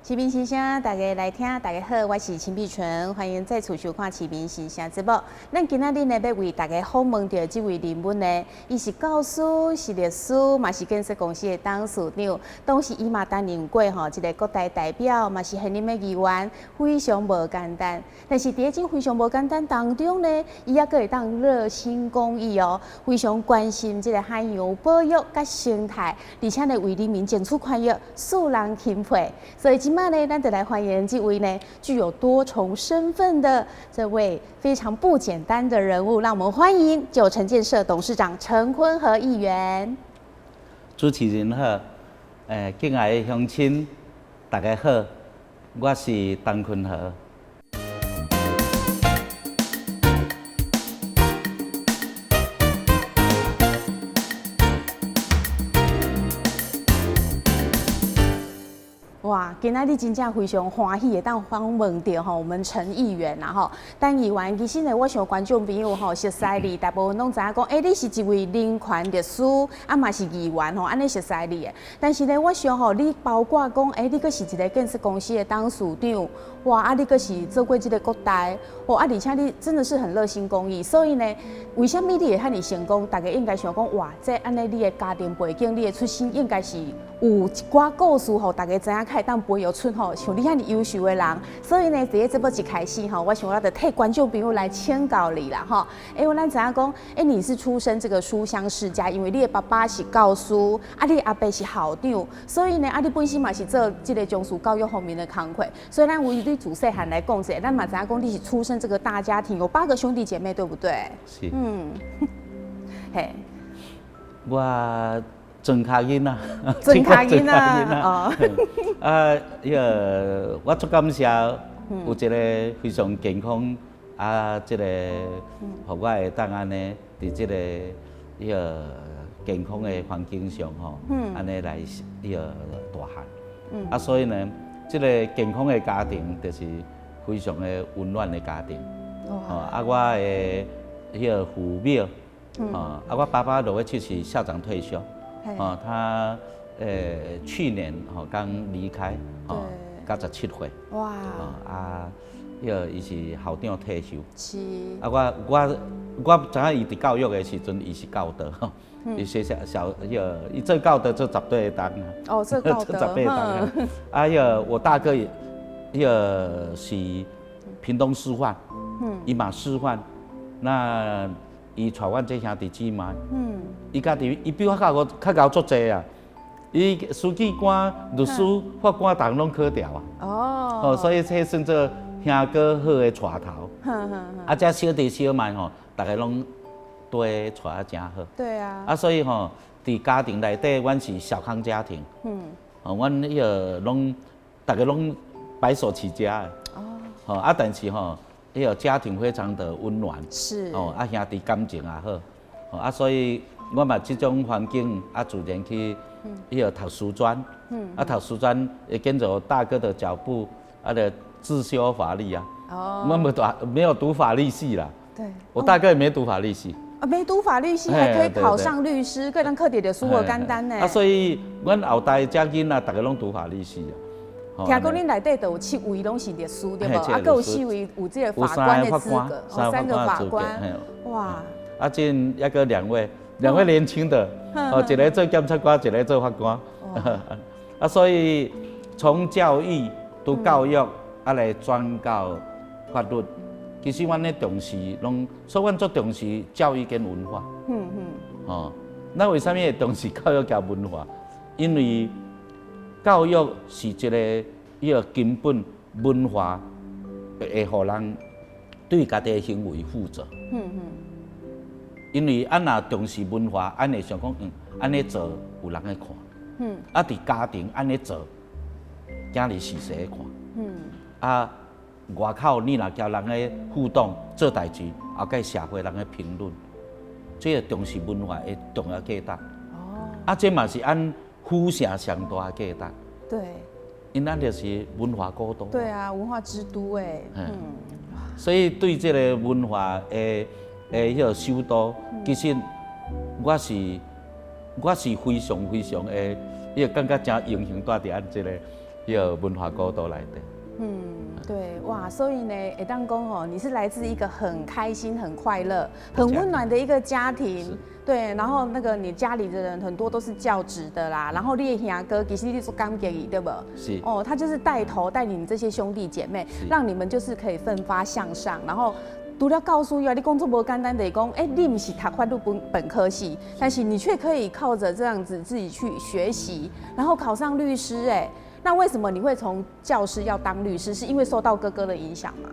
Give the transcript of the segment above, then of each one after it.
市民心聲，大家來聽，大家好，我是陳碧純，歡迎再次收看《市民心聲》節目。咱今仔日呢，欲為大家訪問著這位人物呢，伊是教師，是律師，嘛是建設公司的董事長，同時伊嘛擔任過吼這個國大代表，嘛是現任的議員，非常無簡單。但是佇咧這非常無簡單當中呢，伊猶閣會當熱心公益哦，非常關心這個海洋保育佮生態，而且呢為人民爭取權益，使人欽佩。所以這馬呢，咱就來歡迎這位呢具有多重身份的這位非常不簡單的人物，讓我們歡迎九成建設董事長陳坤和議員。主持人好，敬愛的鄉親，大家好，我是陳坤和。哇，今仔日真正非常歡喜會當訪問著吼，我們陳議員啦吼。陳議員其實呢，我想觀眾朋友吼熟似你，大部分攏知影講，欸，你是一位人權律師，啊嘛是議員吼，按呢熟似你的。但是呢，我想吼，你包括講，欸，你閣是一個建設公司的董事長，哇，啊，你閣是做過這個國代，哦，啊，而且你真的是很熱心公益，所以呢，為啥物你會遐爾成功？大家應該想講，哇，這按呢你的家庭背景，你的出身應該是有一寡故事，予大家知影，才會當培育出吼像你遐爾優秀的人。所以呢，佇咧節目一開始吼，我想我就替觀眾朋友來請教你啦吼。欸，咱知影講，欸，你是出身這個書香世家，因為你的爸爸是教師，啊，你的阿伯是校長，所以呢，啊，你本身嘛是做這個從事教育方面的工課，所以咱為你自細漢來講者，咱嘛知影講你是出身這個大家庭，有八個兄弟姐妹，對不對？是。嘿。我莊跤囡仔，莊跤囡仔，哦。啊，彼個我足感謝有一個非常健康啊，這個予我會當按呢，佇這個彼個健康的環境上吼，按呢來彼個大漢。啊，所以呢，這個健康的家庭就是非常的溫暖的家庭。哦，啊，我的彼個父母，啊，我爸爸6月7是校長退休。哦，他去年吼剛離開，哦，97歲。哇！啊，彼個伊是校長退休。是。啊，我知影伊佇教育的時陣，伊是教導，伊學校小彼個伊做教導做十八冬啊。哦，做教導。十八冬啊。啊，彼個我大哥彼個是屏東師範，伊嘛師範，那。伊帶阮這兄弟姊妹，伊家己伊比我較較𠢕足濟啊！伊書記官、律師、法官，逐項攏考著啊！哦，所以這算做兄哥好的帶頭。啊，這小弟小妹吼，逐家攏對帶得誠好。對啊。啊，所以吼，佇家庭內底，阮是小康家庭。哦，阮彼個攏，逐家攏白手起家的。哦。吼啊，但是吼，彼個家庭非常的溫暖，是哦，啊兄弟感情也好，哦啊所以我嘛這種環境啊自然去彼個讀師專，啊讀師專會跟著大哥的腳步，啊就自修法律啊，哦，我沒讀沒有讀法律系啦，對，我大哥也沒讀法律系，啊沒讀法律系還可以考上律師，閣當考著律師無簡單呢。啊所以阮後代這囡仔，逐家攏讀法律系啊。聽講恁內底就有七位攏是律師對無？啊，閣有四位有這個法官的資格，哦，三個法官，哇！啊，這猶閣兩位，兩位年輕的，哦，一個做檢察官，一個做法官。啊，所以從教育讀教育，啊來轉到法律，其實阮咧重視攏，所以阮足重視教育跟文化。哦，那為啥物會重視教育佮文化？因為教育是一個伊個根本文化，會予人對家己的行為負責。因為按若重視文化，按會想講，按呢做有人咧看。啊，佇家庭按呢做，囝兒是誰看？啊，外口你若交人咧互動做代誌，後蓋社會人咧評論，這個重視文化的重要價值。哦。啊，這嘛是按府城上大的價值。因咱就是文化古都。對啊，文化之都哎。所以對這个文化的彼个首都，其實我是非常非常的，彼个感覺誠榮幸蹛佇咱這个彼个文化古都內底。嗯，對，哇，所以呢，會當講哦，你是來自一個很開心、很快樂、很溫暖的一個家庭，對，然後那個你家裡的人很多都是教職的啦，然後你的兄哥其實你做感激伊，對無？是。哦，他就是帶頭帶領這些兄弟姐妹，讓你們就是可以奮發向上，然後除了教書以外，你講足無簡單的講，欸，你毋是讀法律本科系，但是你卻可以靠着這樣子自己去學習，然後考上律師，欸，那為什麼你會從教師要當律師？是因為受到哥哥的影響嗎？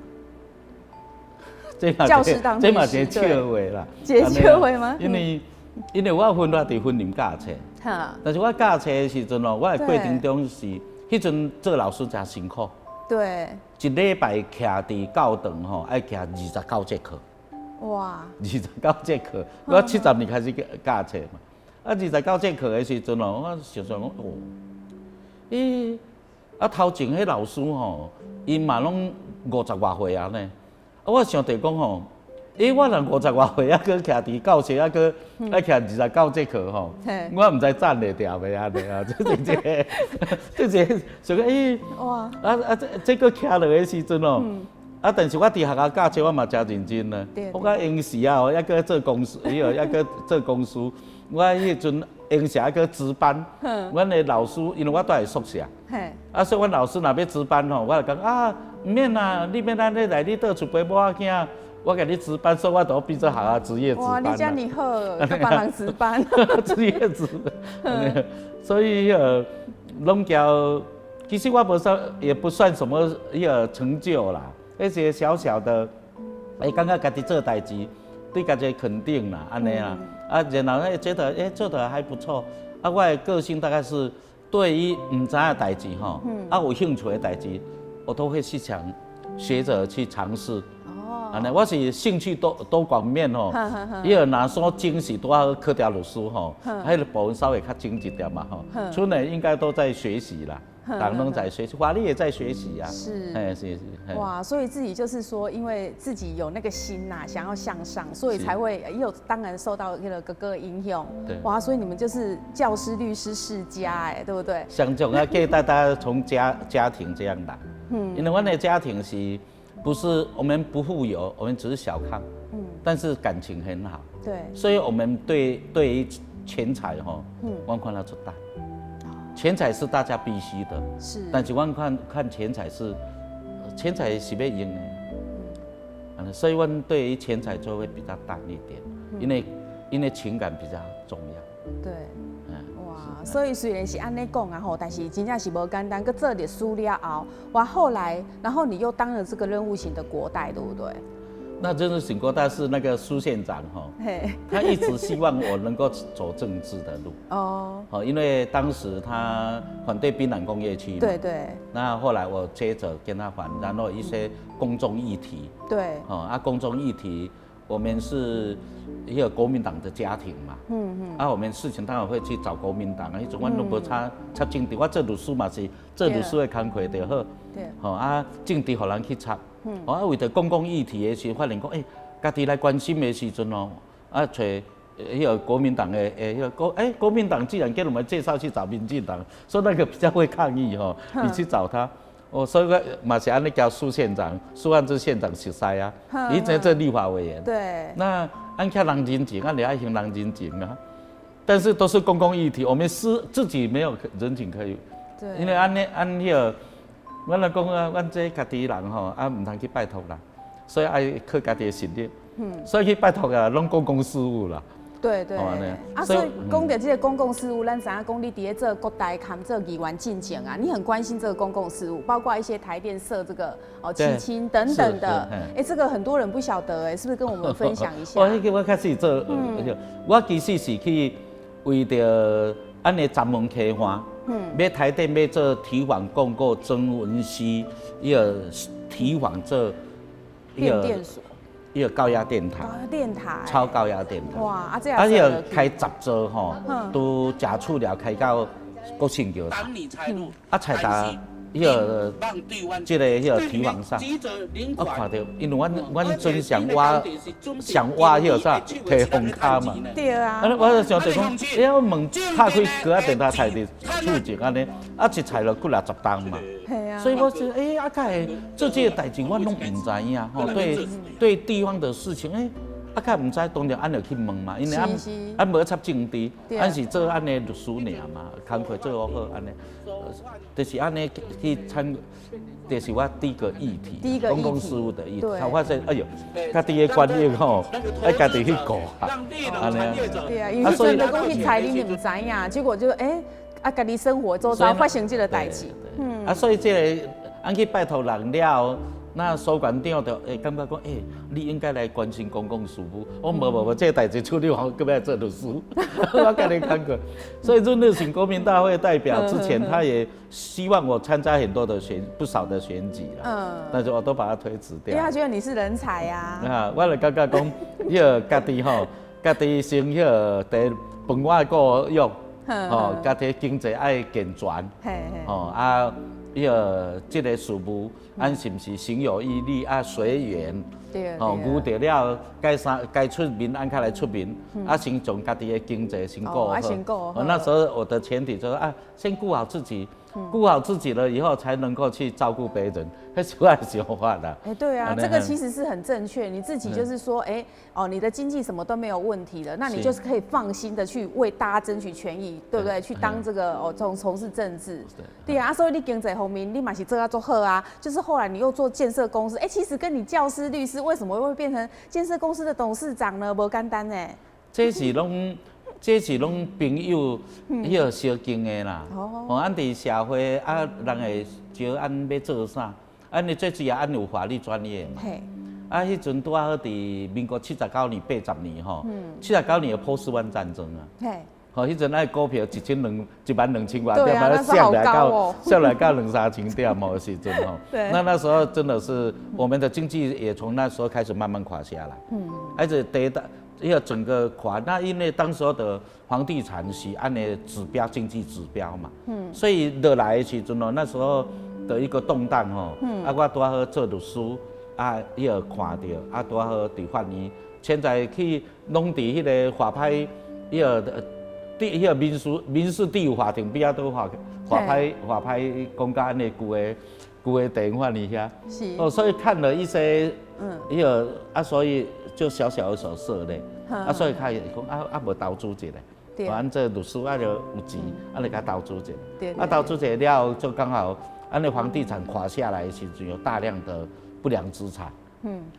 教師當律師，這嘛是笑話啦。這笑話嗎？因為我分發佇雲林教冊，但是我教冊的時陣哦，我的過程中是，彼陣做老師誠辛苦。一禮拜徛佇教堂吼，愛徛29節課。29節課，我70年開始教冊嘛。啊，29節課的時陣哦，我想想講，哦，欸，啊頭前彼老師吼，𪜶嘛攏50外歲啊呢。啊，我想著講吼，欸，我若50外歲猶閣徛佇教室，猶閣愛徛二十九節課吼，我毋知站會牢袂按呢啊，這是一个，這是一个想講欸，啊啊這這閣徛落的時陣哦，啊，但是我佇學校教冊我嘛誠認真呢，我較閒時啊，猶閣做公司，彼個猶閣做公司，我彼陣閒時猶閣值班，阮的老師因為我蹛佇宿舍，啊，所以阮老師若欲值班吼，我就講啊，毋免啦，你免按呢來，你倒厝陪某仔囝。我共你值班，所以我都變做學校值夜值班。哇，你遮爾好，閣幫人值班。值夜值班，所以攏交，其實我無算，也不算什麼彼个成就啦，彼一个小小的，欸，感覺家己做代誌，對家己肯定啦，按呢啦，啊，然後欸覺得欸做得還不錯，啊，我的個性大概是對於毋知影的代誌吼，啊有興趣的代誌，我都會去想學著去嘗試。按呢，我是興趣多多廣面吼，伊個若說精是拄好考著律師吼，彼个部分稍微較精一點嘛吼。剩的應該都在學習啦，逐家攏在學習，法律也在學習呀。哎，是是。哇，所以自己就是說，因為自己有那個心吶，想要向上，所以才會又當然受到那個哥哥的影響。哇，所以你們就是教師、律師世家，哎，對不對？上重要，給大家從家庭這樣來。因為阮的家庭是。不是我們不富有，我們只是小康，但是感情很好，所以我們對於錢財吼，阮看得足淡，錢財是大家必須的，但是阮看看錢財是，錢財是欲用的，所以阮對於錢財就會比較淡一點，因為情感比較重要，哇，所以雖然是按呢講啊吼，但是真正是無簡單。閣做律師了後，哇，後來，然後你又當了這個任務型的國代，對不對？那任務型國代是那個蘇縣長哈，他一直希望我能夠走政治的路。好，因為當時他反對檳榔工業區嘛。那後來我接着跟他反，然後一些公眾議題。哦啊，公眾議題，我們是一個國民黨的家庭嘛。啊，我們事情當然會去找國民黨啊，彼陣阮攏無插插政治，我做律師嘛是做律師的工課就好。吼啊，政治予人去插。啊，為著公共議題的時候，發現講，欸，家己來關心的時陣哦，啊，揣彼个國民黨的，欸，彼个國，欸，國民黨既然給我們介紹去找民進黨，說那個比較會抗議吼，你去找他。哦，所以我嘛是按呢佮蘇縣長、蘇漢之縣長熟似啊，伊前做立法委員。那按欠人人情，按你愛還人人情啊。但是都是公共議題，我們是自己沒有人情可以。因為按呢按彼个。阮來講啊，阮這家己人吼，啊，毋通去拜託人，所以愛靠家己的實力。所以去拜託啊，攏公共事務啦。啊，所以講著這个公共事務，咱知影講你佇咧做國代兼做議員進前啊，你很關心這個公共事務，包括一些台電設這個哦七輕等等的。欸，這個很多人不曉得欸，是不是跟我們分享一下？我彼個我開始做，我其實是去為著按呢閘門溪岸。欲台電欲做堤防共構曾文溪，彼个堤防做變電所，彼个高壓電塔，高壓電塔，超高壓電塔。哇，啊這啊彼个開10座吼，都甲厝寮開到國姓橋菜，啊菜搭彼個這个彼个堤防上，我看著，因為阮陣想挖想挖彼個啥提防跤嘛。對啊。啊，我就想著講，欸，我問拍開高壓電塔菜佇厝前按呢，啊一菜落幾若十擔嘛。係啊。所以我說，欸，啊，敢會做這个代誌，我攏毋知影吼。對對地方的事情，欸，啊，較毋知，當然按就去問嘛，因為按按無插政治，按是做按呢律師爾嘛，工課做好按呢，就是按呢去參，就是我第一個議題，公共事務的議題，才發現，哎喲，家己的權益吼，愛家己去顧啊，按呢。對啊，因為真的講去猜你毋知影，結果就欸，啊，家己生活周遭發生這個代誌。嗯。啊，所以這个按去拜託人了。那所館長就會感覺講，欸，你應該來關心公共事務。我無無無，這个代誌處理完，閣欲來做律師。我共你講過，所以任日選國民大會代表之前，他也希望我參加很多的選不少的選舉啦。但是我都把他推辭掉。因為他覺得你是人才呀。啊，我就感覺講，彼个家己吼，家己先彼个第飯碗顧育，吼，家己經濟愛健全，吼啊。彼个這个事務，咱是毋是行有餘力啊？隨緣，吼，牛著了，該啥該出面，按較來出面，啊，先從家己的經濟先顧好。我那時候我的前提就是啊，先顧好自己，顧好自己了以後，才能夠去照顧別人，彼是我的想法啦。哎，對啊，這個其實是很正確。你自己就是說，哎，哦，你的經濟什麼都沒有問題了，那你就是可以放心的去為大家爭取權益，對不對？去當這個哦，從事政治。對啊，所以你經濟方面你嘛是做啊做好啊，就是後來你又做建設公司，哎，其實跟你教師、律師，為什麼會變成建設公司的董事長呢？無簡單呢。這是攏朋友彼个相敬的啦。哦，按佇社會啊，人會招按欲做啥？按你最主要按有法律專業嘛。啊，彼陣拄好佇民國79年、80年吼，79年有波斯灣戰爭啊。吼，彼陣那股票一千兩一萬兩千外點，把它下來到兩三千點的時陣吼。那時候真的是我們的經濟也從那時候開始慢慢垮下來。而且跌到要整個垮，那因為當時候的房地產是按呢指標經濟指標嘛。所以落來的時陣哦，那時候的一個動盪吼，啊，我拄好做律師，啊，彼個看著，啊，拄好佇法院，現在去攏佇彼个法拍，彼个第彼个民事第五法庭，比較多法拍講甲按呢舊的地方法院遐。哦，所以看了一些，彼个啊，所以就小小有所涉獵，啊，所以較會講啊啊無投資一下，按這律師啊就有錢，啊來共投資一下，啊投資一下了就剛好，按呢房地產垮下來的時陣，有大量的不良資產，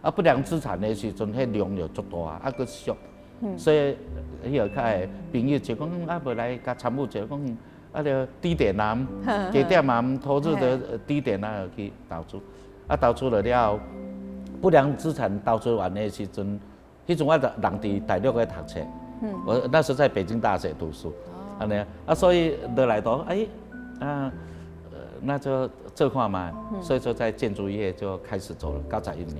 啊不良資產的時陣，彼量就足大，啊閣俗，所以彼个較會朋友就講啊，無來共參與者講，啊就低點啊，低點啊，投資的低點啊去投資，啊投資了了後，不良資產投資完的時陣，彼陣我人佇大陸咧讀冊，我那時候在北京大學讀書，按呢，啊所以落來都哎啊，那就做看覓，所以說在建築業就開始做了91年。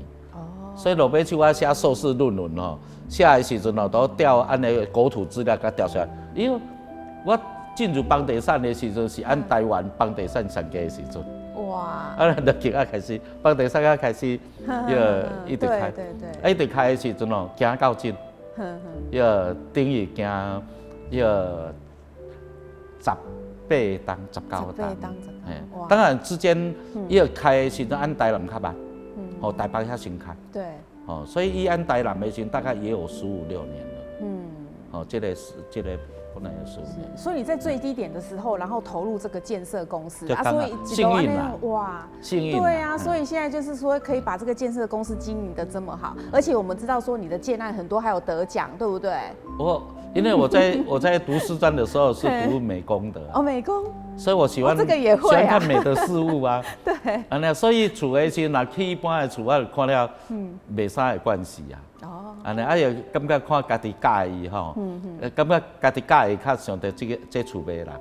所以落尾手我寫碩士論文吼，寫的時陣哦，都調按呢國土資料共調出來。因為我進入房地產的時陣是按台灣房地產上低的時陣。哇！啊，就景啊開始，房地產啊開始，彼个一直開，啊一直開的時陣哦，行到這，彼个等於行彼个18冬、19冬。嘿，當然之間彼个開的時陣按台南較慢。哦，台北遐先開。哦，所以伊按台南的時陣大概也有十五六年了。哦，這个是這个本來有15年。所以你在最低點的時候，然後投入這個建設公司啊，所以幸運啊，哇，幸運。對啊，所以現在就是說可以把這個建設公司經營得這麼好，而且我們知道說你的建案很多還有得獎，對不對？我因為我在讀師專的時候是讀美工的。哦，美工。所以我喜歡這個也會喜歡看美的事物啊。對。啊，那所以厝的時陣，若去一般的厝，我就看了，袂啥會關係啊。按呢，啊又感覺看家己佮意吼，感覺家己佮意較像著這个這厝賣人啊。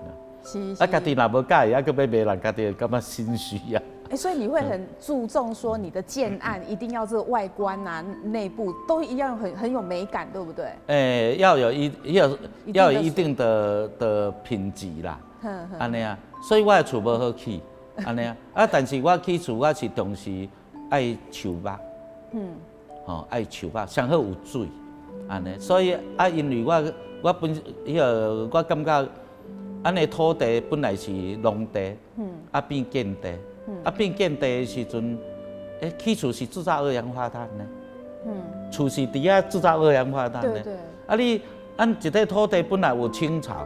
啊，家己若無佮意，啊，閣欲賣人，家己會感覺心虛啊。欸，所以你會很注重說你的建案一定要這個外觀啊、內部都一樣很有美感，對不對？欸，要有一定的品級啦。按呢啊，所以我的厝無好起，按呢啊，啊，但是我起厝我是重視愛樹木，吼，愛樹木，上好有水，按呢，所以啊，因為我本彼個我感覺，按呢土地本來是農地，啊變建地，啊變建地的時陣，欸，起厝是製造二氧化碳呢，厝是佇遐製造二氧化碳呢，啊你，按一塊土地本來有青草，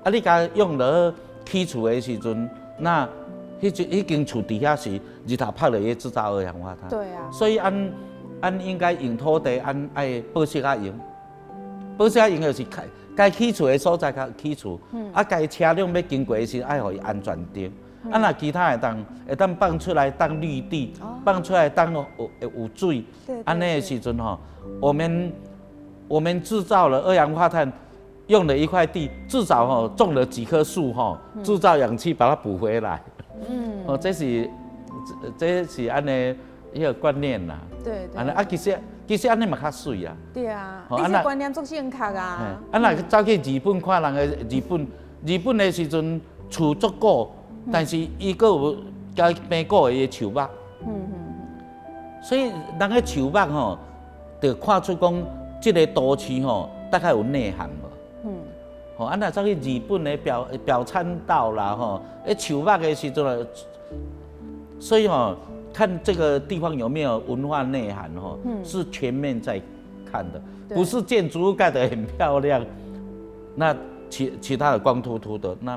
啊你共用落起厝的時陣，那彼間厝佇遐是日頭曬落去製造二氧化碳。所以按按應該用土地，按愛保惜仔用，保惜仔用就是該起厝的所在較起厝，啊該車輛欲經過的時陣愛予伊安全著。啊若其他會當放出來當綠地，放出來當有水，按呢的時陣吼，我們製造了二氧化碳，用了一塊地，至少吼種了幾棵樹吼，製造氧氣把它補回來。哦，這是按呢一個觀念啦。按呢啊，其實按呢嘛較媠啊。對啊，你這觀念足正確啊。啊，若走去日本看人的日本，日本的時陣厝足古，但是伊閣有共平顧伊的樹木。所以人的樹木吼，就看出講這個都市吼，大概有內涵無？吼，啊若走去日本的表參道啦吼，彼樹木的時陣，所以吼，看這個地方有沒有文化內涵吼，是全面在看的，不是建築物蓋得很漂亮，那其他的光禿禿的，那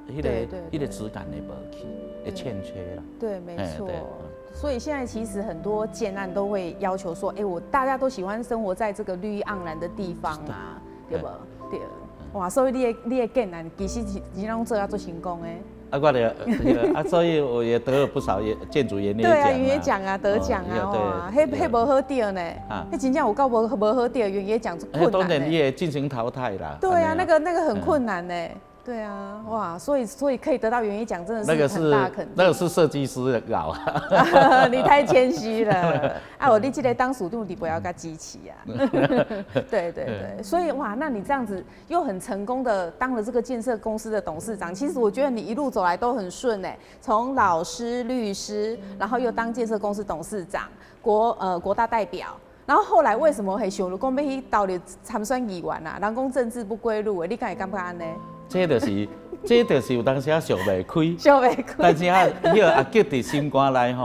彼個質感會無去，會欠缺啦。對，沒錯。所以現在其實很多建案都會要求說，哎，我大家都喜歡生活在這個綠意盎然的地方啊，對無？對。哇，所以你的建案其實是攏做啊足成功的。啊，我的啊，所以我也得了不少建築園林獎。對啊，園野獎啊，得獎啊，哇，彼無好得呢，彼真正有夠無好得，園野獎困難。當然你也進行淘汰啦。對啊，那個很困難呢。對啊，哇，所以可以得到園藝獎，真的是很大肯定。那個是設計師的搞。你太謙虛了。啊，我你這個當屬長你不要共支持啊。對對對，所以哇，那你這樣子又很成功的當了這個建設公司的董事長，其實我覺得你一路走來都很順哎，從老師、律師，然後又當建設公司董事長，國大代表。然後後來為什麼會想講欲去投入參選議員啊？人講政治不歸路的，你敢會感覺按呢？這就是有當時啊想袂開，想袂開。但是啊，彼個啊結佇心肝內吼，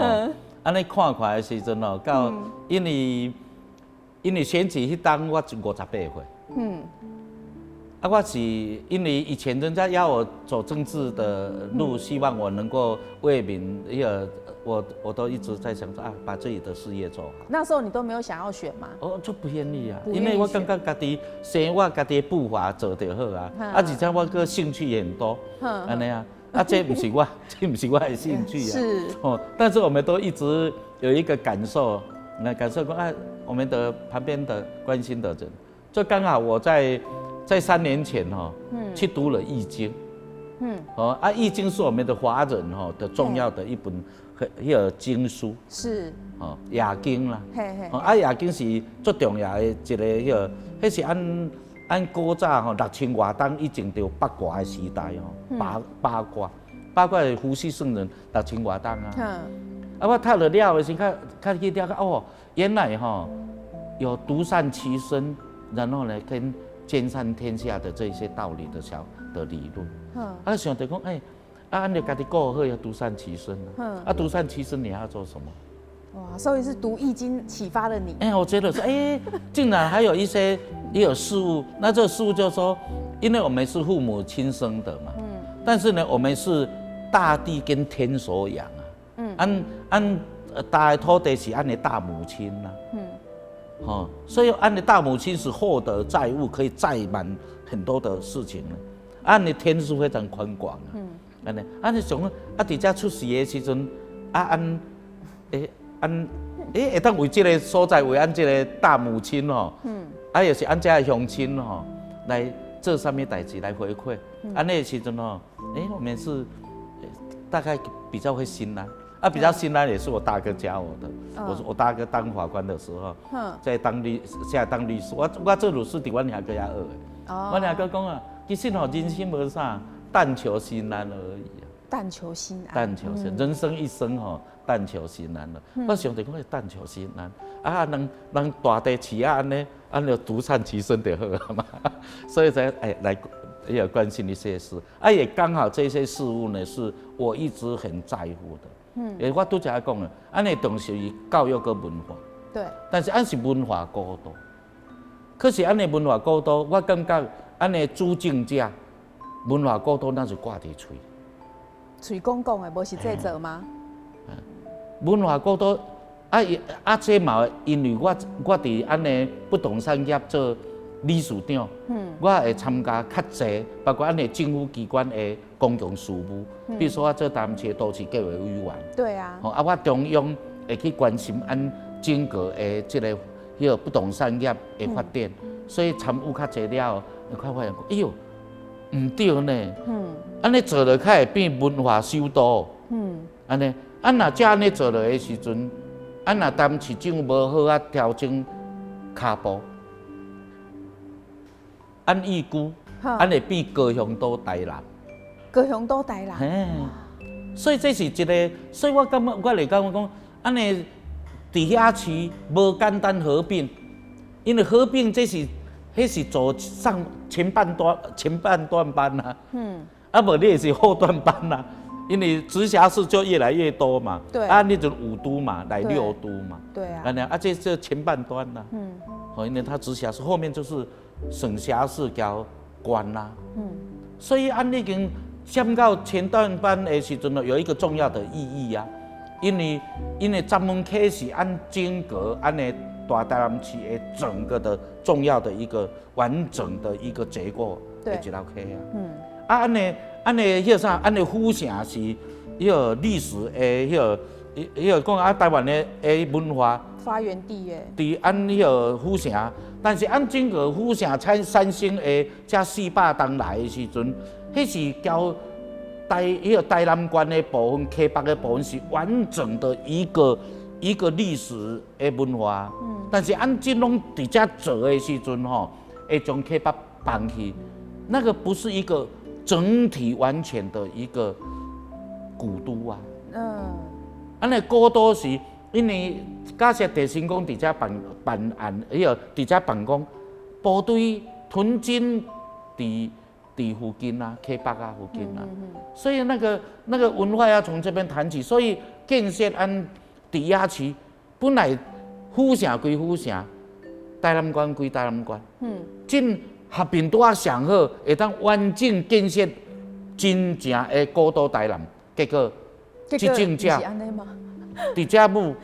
按呢看看的時陣吼，到因為選舉彼當我58歲，啊，我是因為以前人家要我走政治的路，希望我能夠為民，彼個我都一直在想說啊，把自己的事業做好。那時候你都沒有想要選嗎？哦，就不願意啊，因為我感覺家己生活家己的步伐做就好啊，啊，而且我閣興趣也很多，按呢啊，啊，這毋是我的興趣啊。哦，但是我們都一直有一個感受，那感受講啊，我們的旁邊的關心的人，就剛好我在3年前哈，去讀了《易經》，哦啊，《易經》是我們的華人哈的重要的一本彼個經書，哦，易經啦，哦啊，易經是最重要的一個彼個，彼是按古早吼6000外冬以前著八卦的時代吼，八卦，八卦是伏羲聖人6000外冬啊，啊，我讀了了的時，較較去了解哦，原來吼有獨善其身，然後呢跟兼善天下的這些道理的小的理論，啊，想著講，欸，啊，按你家己顧好要獨善其身啊，啊，獨善其身你還要做什麼？哇，所以是讀易經啟發了你。欸，我覺得說，欸，竟然還有一些也有事物，那這個事物就是說，因為我們是父母親生的嘛，但是呢，我們是大地跟天所養啊，按按大土地是按的大母親呐，哦，所以按的大母親是厚德載物，可以載滿很多的事情呢。按的天是非常寬廣啊，按呢，按你想啊，佇遮出世的時陣，啊按，欸按，欸會當為這個所在，為按這個大母親吼，啊也是按遮的鄉親吼，來做啥物代誌來回饋，按呢時陣吼，欸我們是大概比較會心安。啊，比較心安也是我大哥教我的。我說我大哥當法官的時候，在現在當律師，我做律師佇阮兄哥遐學的。阮兄哥講啊，其實吼人生無啥，但求心安而已啊。但求心安。但求心，人生一生吼，但求心安了。我上帝講但求心安，啊，人人大地飼啊按呢，按呢獨善其身就好啊嘛。所以才哎來也關心一些事，啊也剛好這些事物呢，是我一直很在乎的。欸，我拄才講的，按呢重視教育佮文化。但是按是文化古都，可是按呢文化古都，我感覺按呢主政者文化古都若是掛佇喙。喙講講的，無實際做嗎？文化古都啊啊，這嘛，因為我佇按呢不動產業做理事長，我會參加較濟，包括按呢政府機關的公共事務，比如說我做台南市都市計劃委員，吼啊，我中央會去關心按整個的這个彼个不動產業的發展，所以參與較濟了後，會較發現，哎喲，毋對呢，按呢做落較會變文化首都，按呢，啊若這按呢做落的時陣，啊若台南市政府無好啊調整跤步，按預估，按會變高雄都台南。高雄都台南。嘿，所以這是一個，所以我感覺我來感覺講，按呢直轄市無簡單合併，因為合併這是，彼是做上前半段前半段班啊，啊無你也是後段班啦，因為直轄市就越來越多嘛，啊你就五都嘛，來六都嘛，按呢啊這前半段啦，因為它直轄市後面就是省轄市加縣啦，所以按已經佔到前段班的時陣有一個重要的意義啊，因為顫門溪是按整個按呢大台南市的整個的重要的一個完整的一個結構的一條溪啊，啊按呢按呢彼个啥，按呢府城是彼个歷史的彼个彼个講啊台灣的文化發源地耶，佇按彼个府城，但是按整個府城產生的這400冬來的時陣，彼是交台彼個台南縣的部分、溪北的部分是完整的一個歷史的文化。但是按這攏佇遮做的時陣吼，會將溪北放去，那個不是一個整體完全的一個古都啊。按呢古都是因為假設鄭成功佇遮辦案，彼個佇遮辦公，部隊屯軍佇附近啊，溪北啊附近啊，所以那個文化要從這邊談起。所以建設按直轄市，本來府城歸府城，台南縣歸台南縣，這合併拄仔上好，會當完整建設真正的古都台南。結果執政者佇遮舞，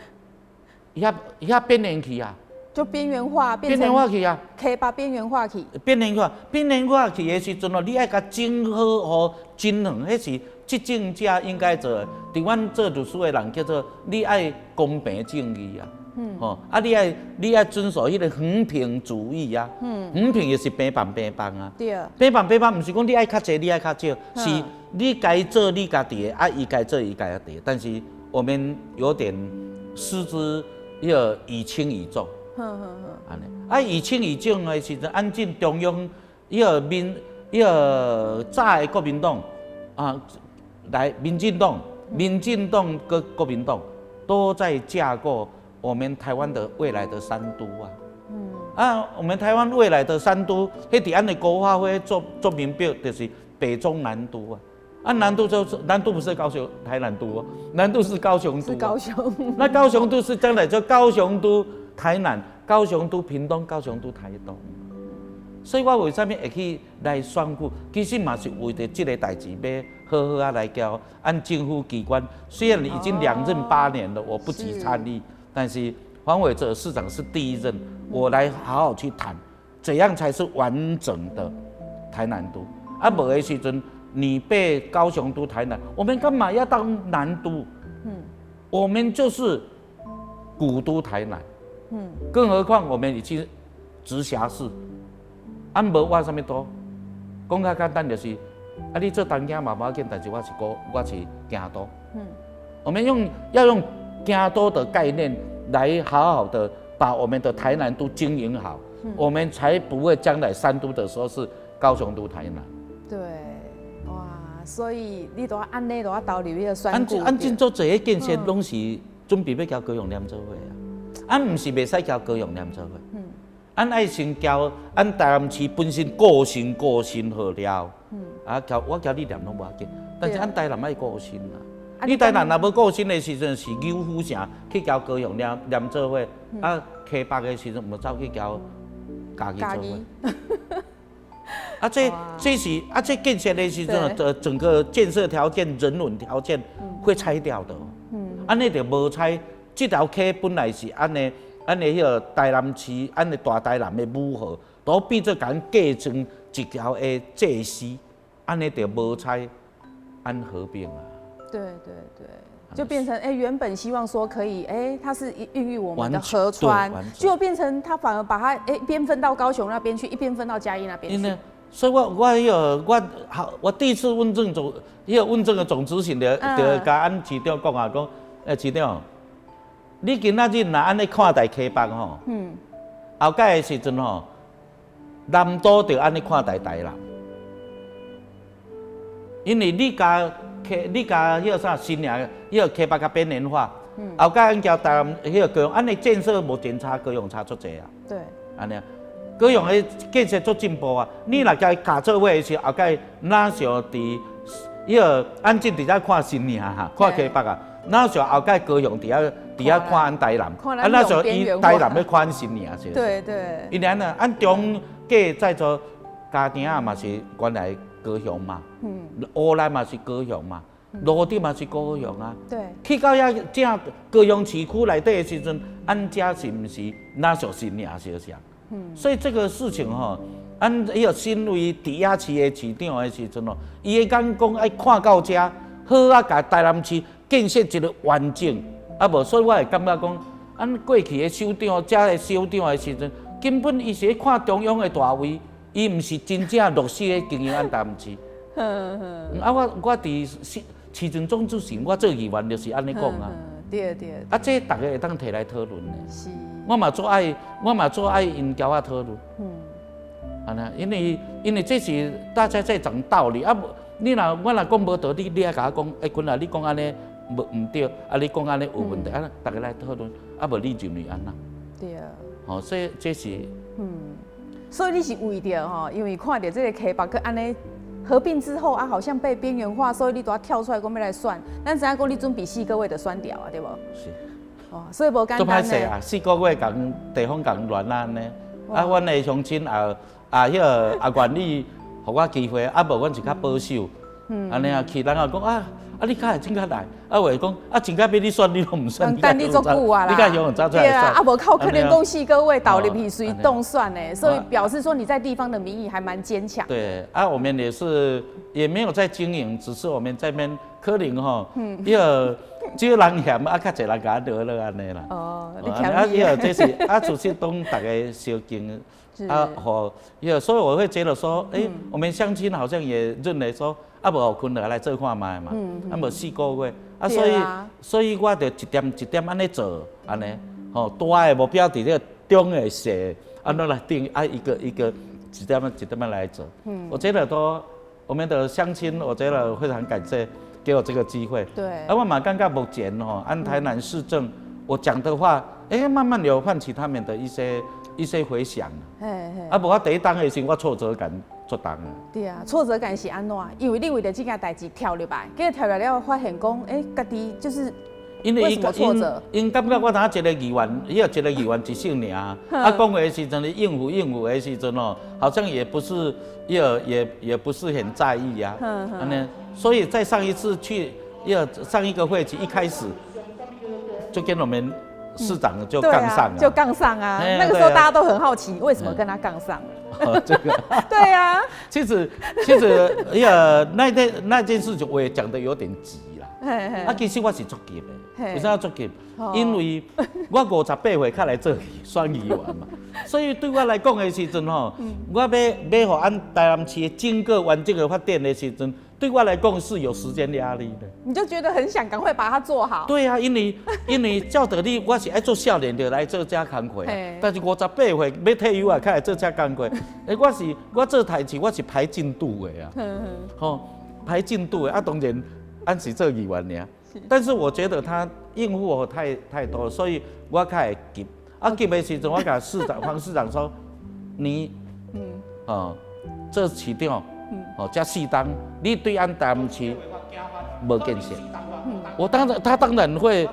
遐遐邊緣去啊，就邊緣化，邊緣化去啊，溪北邊緣化去。邊緣化，邊緣化去的時陣哦，你愛共整好予均衡，彼是執政者應該做的。佇阮做律師的人叫做你愛公平正義啊，吼啊你愛遵守彼个衡平主義啊，衡平就是平放平放啊，平放平放，毋是講你愛較濟，你愛較少，是你該做你家己的，啊伊該做伊家己的，但是我們有點失之彼个以輕以重，按呢，啊以輕以重的時陣，按進中央彼个民彼个早的國民黨啊，來民進黨、民進黨佮國民黨都在架構我們台灣的未來的三都啊。啊，我們台灣未來的三都，彼佇按呢國發會做做明表，就是北中南都啊。啊，南都就是南都不是高雄台南都哦，南都是高雄都。是高雄。那高雄都是將來就高雄都台南、高雄都屏東、高雄都台東。所以我為啥物會去來選舉？其實嘛是為著這个代誌，欲好好啊來交按政府機關。雖然已經兩任8年了，我不急參與，但是黃偉哲市長是第一任，我來好好去談，怎樣才是完整的台南都？啊，無的時陣，你被高雄都台南，我們幹嘛要當南都？我們就是古都台南。更何況我們已經直轄市，啊無我啥物都，講較簡單就是，啊你做東京嘛無要緊，但是我是古，我是京都。我們要用京都的概念來好好的把我們的台南都經營好，我們才不會將來三都的時候是高雄都台南。對，哇。所以你都按呢都愛投入彼个選舉。按按做這个建設，攏是準備欲共高雄連做伙啊。按毋是袂使共高雄連做伙。按愛先交按台南市本身個性個性好了。啊，交我交你連攏無要緊，但是按台南愛個性啊。你台南若無個性的時陣，是牛虎城去交高雄連連做伙，啊，溪北的時陣毋走去交嘉義做伙。啊，這這是啊，這建設的時陣，整個建設條件、人文條件會拆掉的。按呢就無拆，這條溪本來是按呢按呢彼个台南市，按呢大台南的母河，都變做共隔成一條的界線，按呢就無拆，按合併啊。對對對，就變成欸，原本希望說可以欸，它是孕育我們的河川，就變成它反而把它欸，一邊分到高雄那邊去，一邊分到嘉義那邊去。所以我我彼个我好，我第一次問政總，彼个問政的總執行就就共阮市長講啊，講，欸，市長，你今仔日若按呢看待溪北吼，後擺的時陣吼，南都就按呢看待台南，因為你共溪，你共彼个啥新營，彼个溪北較邊緣化，後擺阮交台南彼个高雄，按呢建設目前差高雄差足濟啊，按呢。高雄的建設足進步啊！你若共伊共做伙的時候，後擺哪像佇彼个按進佇遮看新營哈，看溪北啊，哪像後擺高雄佇遐佇遐看按台南，啊，哪像伊台南欲看按新營是？因為按呢，按中間再做家庭啊嘛是原來高雄嘛，烏來嘛是高雄嘛，蘆竹嘛是高雄啊。去到遐正高雄市區內底的時陣，按遮是毋是哪像新營相像？所以這個事情吼，按彼个身為佇遐市的市長的時陣吼，伊的眼光愛看到遮，好啊，共台南市建設一個完整，啊無，所以我會感覺講，按過去的首長，遮的首長的時陣，根本伊是咧看中央的大位，伊毋是真正落實咧經營按台南市。啊，我我佇市市政總主席，我做議員就是按呢講啊。啊，這逐家會當提來討論的。我嘛足愛，我嘛足愛𪜶共我討論。按呢，因為因為這是大家在講道理啊！你若我若講無道理，你愛共我講，欸，君啊，你講按呢無毋對，啊，你講按呢有問題，啊，逐家來討論，啊，無你認為按怎？吼，所以這是。所以你是為著吼，因為看著這个溪北閣按呢合併之後啊，好像被邊緣化，所以你都要跳出來講欲來選。咱知影講你準備四個月就選掉啊，對無？是。哦，所以無簡單。足歹勢啊！四個月共地方共亂按呢，啊，阮的鄉親也也彼个也願意予我機會，啊，無阮是較保守。按呢啊，去人也講啊，啊，你較會真較來，啊，有的講啊，真較欲你選，你攏毋選。等你足久啊啦。你較勇走出來選。對啊，啊，無靠可能講四個月投入去隨動選的，所以表示說你在地方的民意還蠻堅強。對，啊，我們也是也沒有在經營，只是我們這邊可能吼，彼個少人嫌啊，較濟人共我落落按呢啦。哦，你啊，彼個這是啊，就是當逐家相敬啊，予彼個，所以我會覺得說，欸，我們鄉親好像也認為說，啊，無予坤來做看覓嘛，啊，無四個月，啊，所以所以我就一點一點按呢做，按呢，吼，大的目標佇這個中的小的，按怎來定啊，一個一個一點一點來做。我覺得都我們的鄉親，我覺得非常感謝給我這個機會。啊，我嘛感覺目前吼，按台南市政，我講的話，欸，慢慢有喚起他們的一些一些回響。啊，無我第一當的時，我挫折感足重啊。對啊，挫折感是按怎？因為你為著這件代誌跳入來，結果跳入來了，發現講，欸，家己就是因為為什麼挫折？𪜶感覺我當一個議員，彼個一個議員一姓爾，啊，講話的時陣，應付應付的時陣哦，好像也不是，也也也不是很在意啊。按呢，所以在上一次去，要上一個會期一開始，就跟我們市長就槓上了，就槓上啊。那個時候大家都很好奇，為什麼跟他槓上？這個對啊。其實其實，哎呀，那件那件事情我也講得有點急啦。啊，其實我是足急的，為啥足急？因為我58歲較來做選議員嘛，所以對我來講的時陣吼，我欲欲予按台南市整個完整的發展的時陣，對我來講是有時間壓力的。你就覺得很想趕快把它做好。對啊，因為因為照道理我是愛做少年就來做這工課，但是58歲欲退休啊，較來做這工課。欸，我是我做代誌，我是排進度的啊。吼，排排進度的啊，當然按是做議員爾。但是我覺得他應付我太多，所以我較會急。啊，急的時陣，我共市長黃市長說：你，哦，做市長，哦，這4冬，你對阮台南市無建設。我當然，他當然會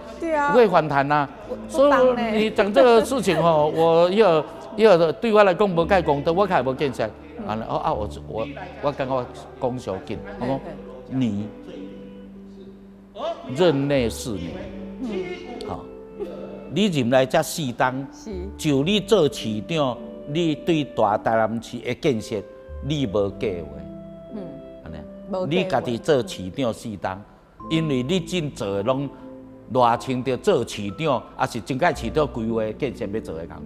會反彈啦。所以你講這個事情哦，我要要對我來講無蓋公道，我較無建設。啊，啊，我感覺我講傷緊，我講你任內4年，好，你入來這四冬，就你做市長，你對大台南市的建設，你無計劃，按呢，你家己做市長四冬，因為你進做的攏賴清德做市長，抑是前屆市長規劃建設欲做的工課。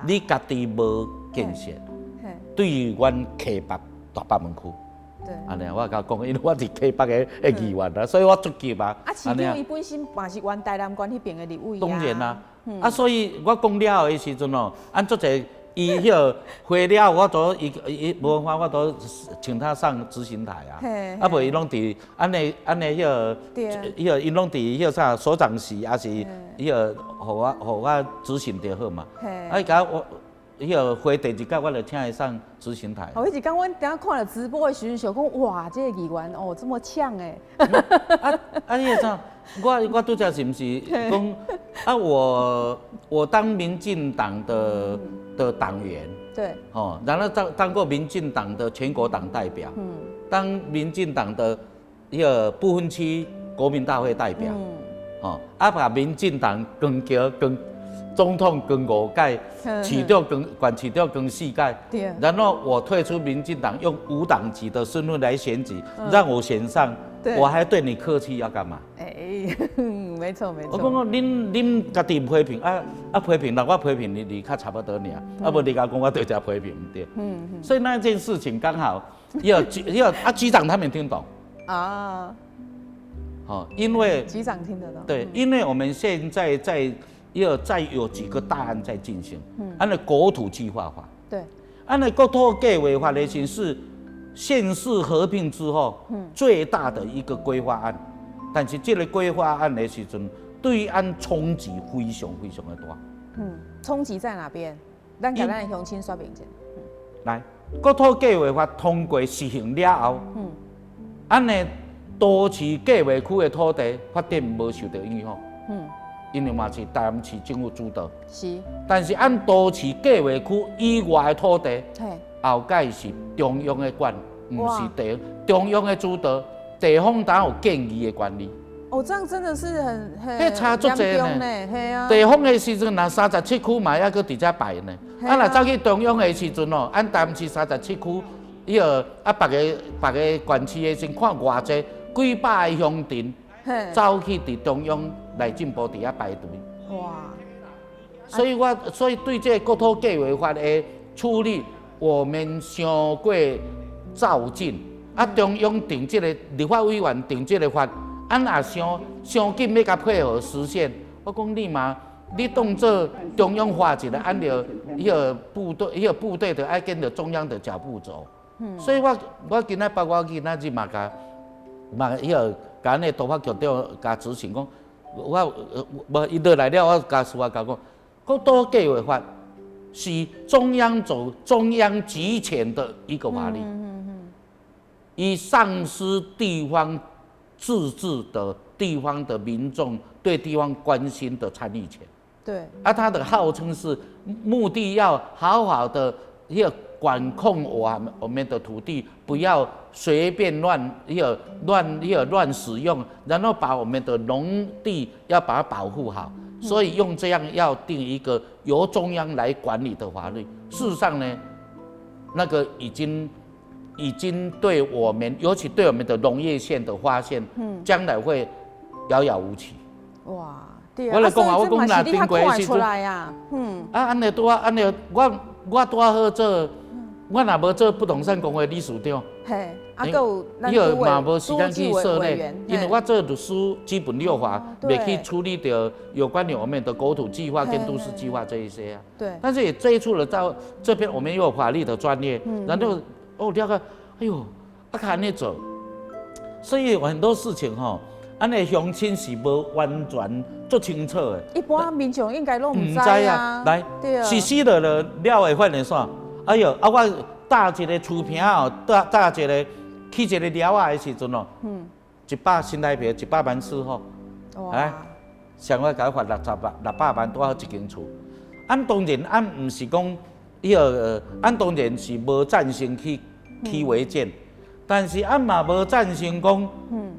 你家己無建設，對於阮溪北大北門區。按呢，我共講，因為我是溪北的議員啊，所以我足急啊。啊，市長伊本身嘛是原台南縣彼邊的立委。當然啦，啊，所以我講了後的時陣哦，按足濟伊彼個會了，我都伊伊無法，我都請他上質詢台啊。啊，無伊攏佇按呢按呢彼個，彼個𪜶攏佇彼個啥所長室，抑是彼個予我質詢就好嘛。啊，伊共我。彼個會第二屆，我就請伊上質詢台。哦，彼一工阮等下看著直播的時陣，想講哇，這個議員哦這麼嗆欸。啊啊！彼個啥？我拄才是毋是講啊？我當民進黨的黨員。哦，然後當過民進黨的全國黨代表。當民進黨的彼個不分區國民大會代表。哦，啊，把民進黨扛橋扛總統扛五屆，市長扛縣市長扛四屆，然後我退出民進黨，用無黨籍的身份來選舉，讓我選上，我還對你客氣要幹嘛？哎，沒錯沒錯。我講我恁恁家己批評啊啊批評，那我批評你，你較差不多爾，啊無你共講我對這批評毋對。所以那件事情剛好要要啊局長他們聽懂啊，好，因為局長聽得懂。對，因為我們現在在。又再有幾個大案在進行，按呢國土計劃法，按呢國土計劃法的是縣市合併之後，最大的一個規劃案，但是這個規劃案的時陣，對阮衝擊非常非常的大。嗯，衝擊在哪邊？咱共咱的鄉親說明一下。來，國土計劃法通過實行了後，按呢都市計劃區的土地發展無受著影響。因為嘛是台南市政府主導，但是按都市計劃區以外的土地，後蓋是中央的管，毋是地中央的主導，地方當有建議的權利。哦，這樣真的是很彼差足濟呢。地方的時陣，若37區嘛猶閣佇遮排呢。啊，若走去中央的時陣哦，按台南市三十七區，彼個啊別个別个縣市的時陣，看偌濟幾百个鄉鎮。走去佇中央內政部佇遐排隊。哇！所以對這個國土計劃法的處理，我們傷過躁進。啊，中央定這個立法委員定這個法，按也傷傷緊欲共配合實現。我講你嘛，你當做中央發一個按著彼個部隊，彼個部隊就愛跟著中央的腳步走。所以我今仔包括今仔日嘛，共嘛彼個。共阮的都發局長共質詢講，我無伊落來了，我共司法講，國土計劃法是中央走中央集權的一個法律，以喪失地方自治的地方的民眾對地方關心的參與權。啊，他的號稱是目的要好好的要管控我們的土地，不要隨便亂要亂要亂使用，然後把我們的農地要把它保護好，所以用這樣要定一個由中央來管理的法律。事實上呢，那個已經對我們，尤其對我們的農業縣的發展，將來會遙遙無期。哇，對。我來講啊，我講若經過的時陣，啊，按呢拄仔按呢，我拄好做，我若無做不動產公會理事長，嘿，啊，閣有伊個嘛無時間去設咧，因為我做律師基本六法，袂去處理著有關於我們的國土計劃跟都市計劃這一些啊。但是也接觸了到這邊，我們又有法律的專業，然後哦，了解，哎喲，啊，較按呢做，所以有很多事情吼，按呢鄉親是無完全足清楚的。一般民眾應該攏毋知啊。來，實施落了了會發現啥？哎喲，啊我搭一个厝坪哦，搭一个起一個寮仔的時陣哦，100新台幣100萬四吼，來，上我共伊罰60萬600萬，拄好一間厝。按當然，按毋是講，伊個，按當然是無贊成去起違建，但是按嘛無贊成講，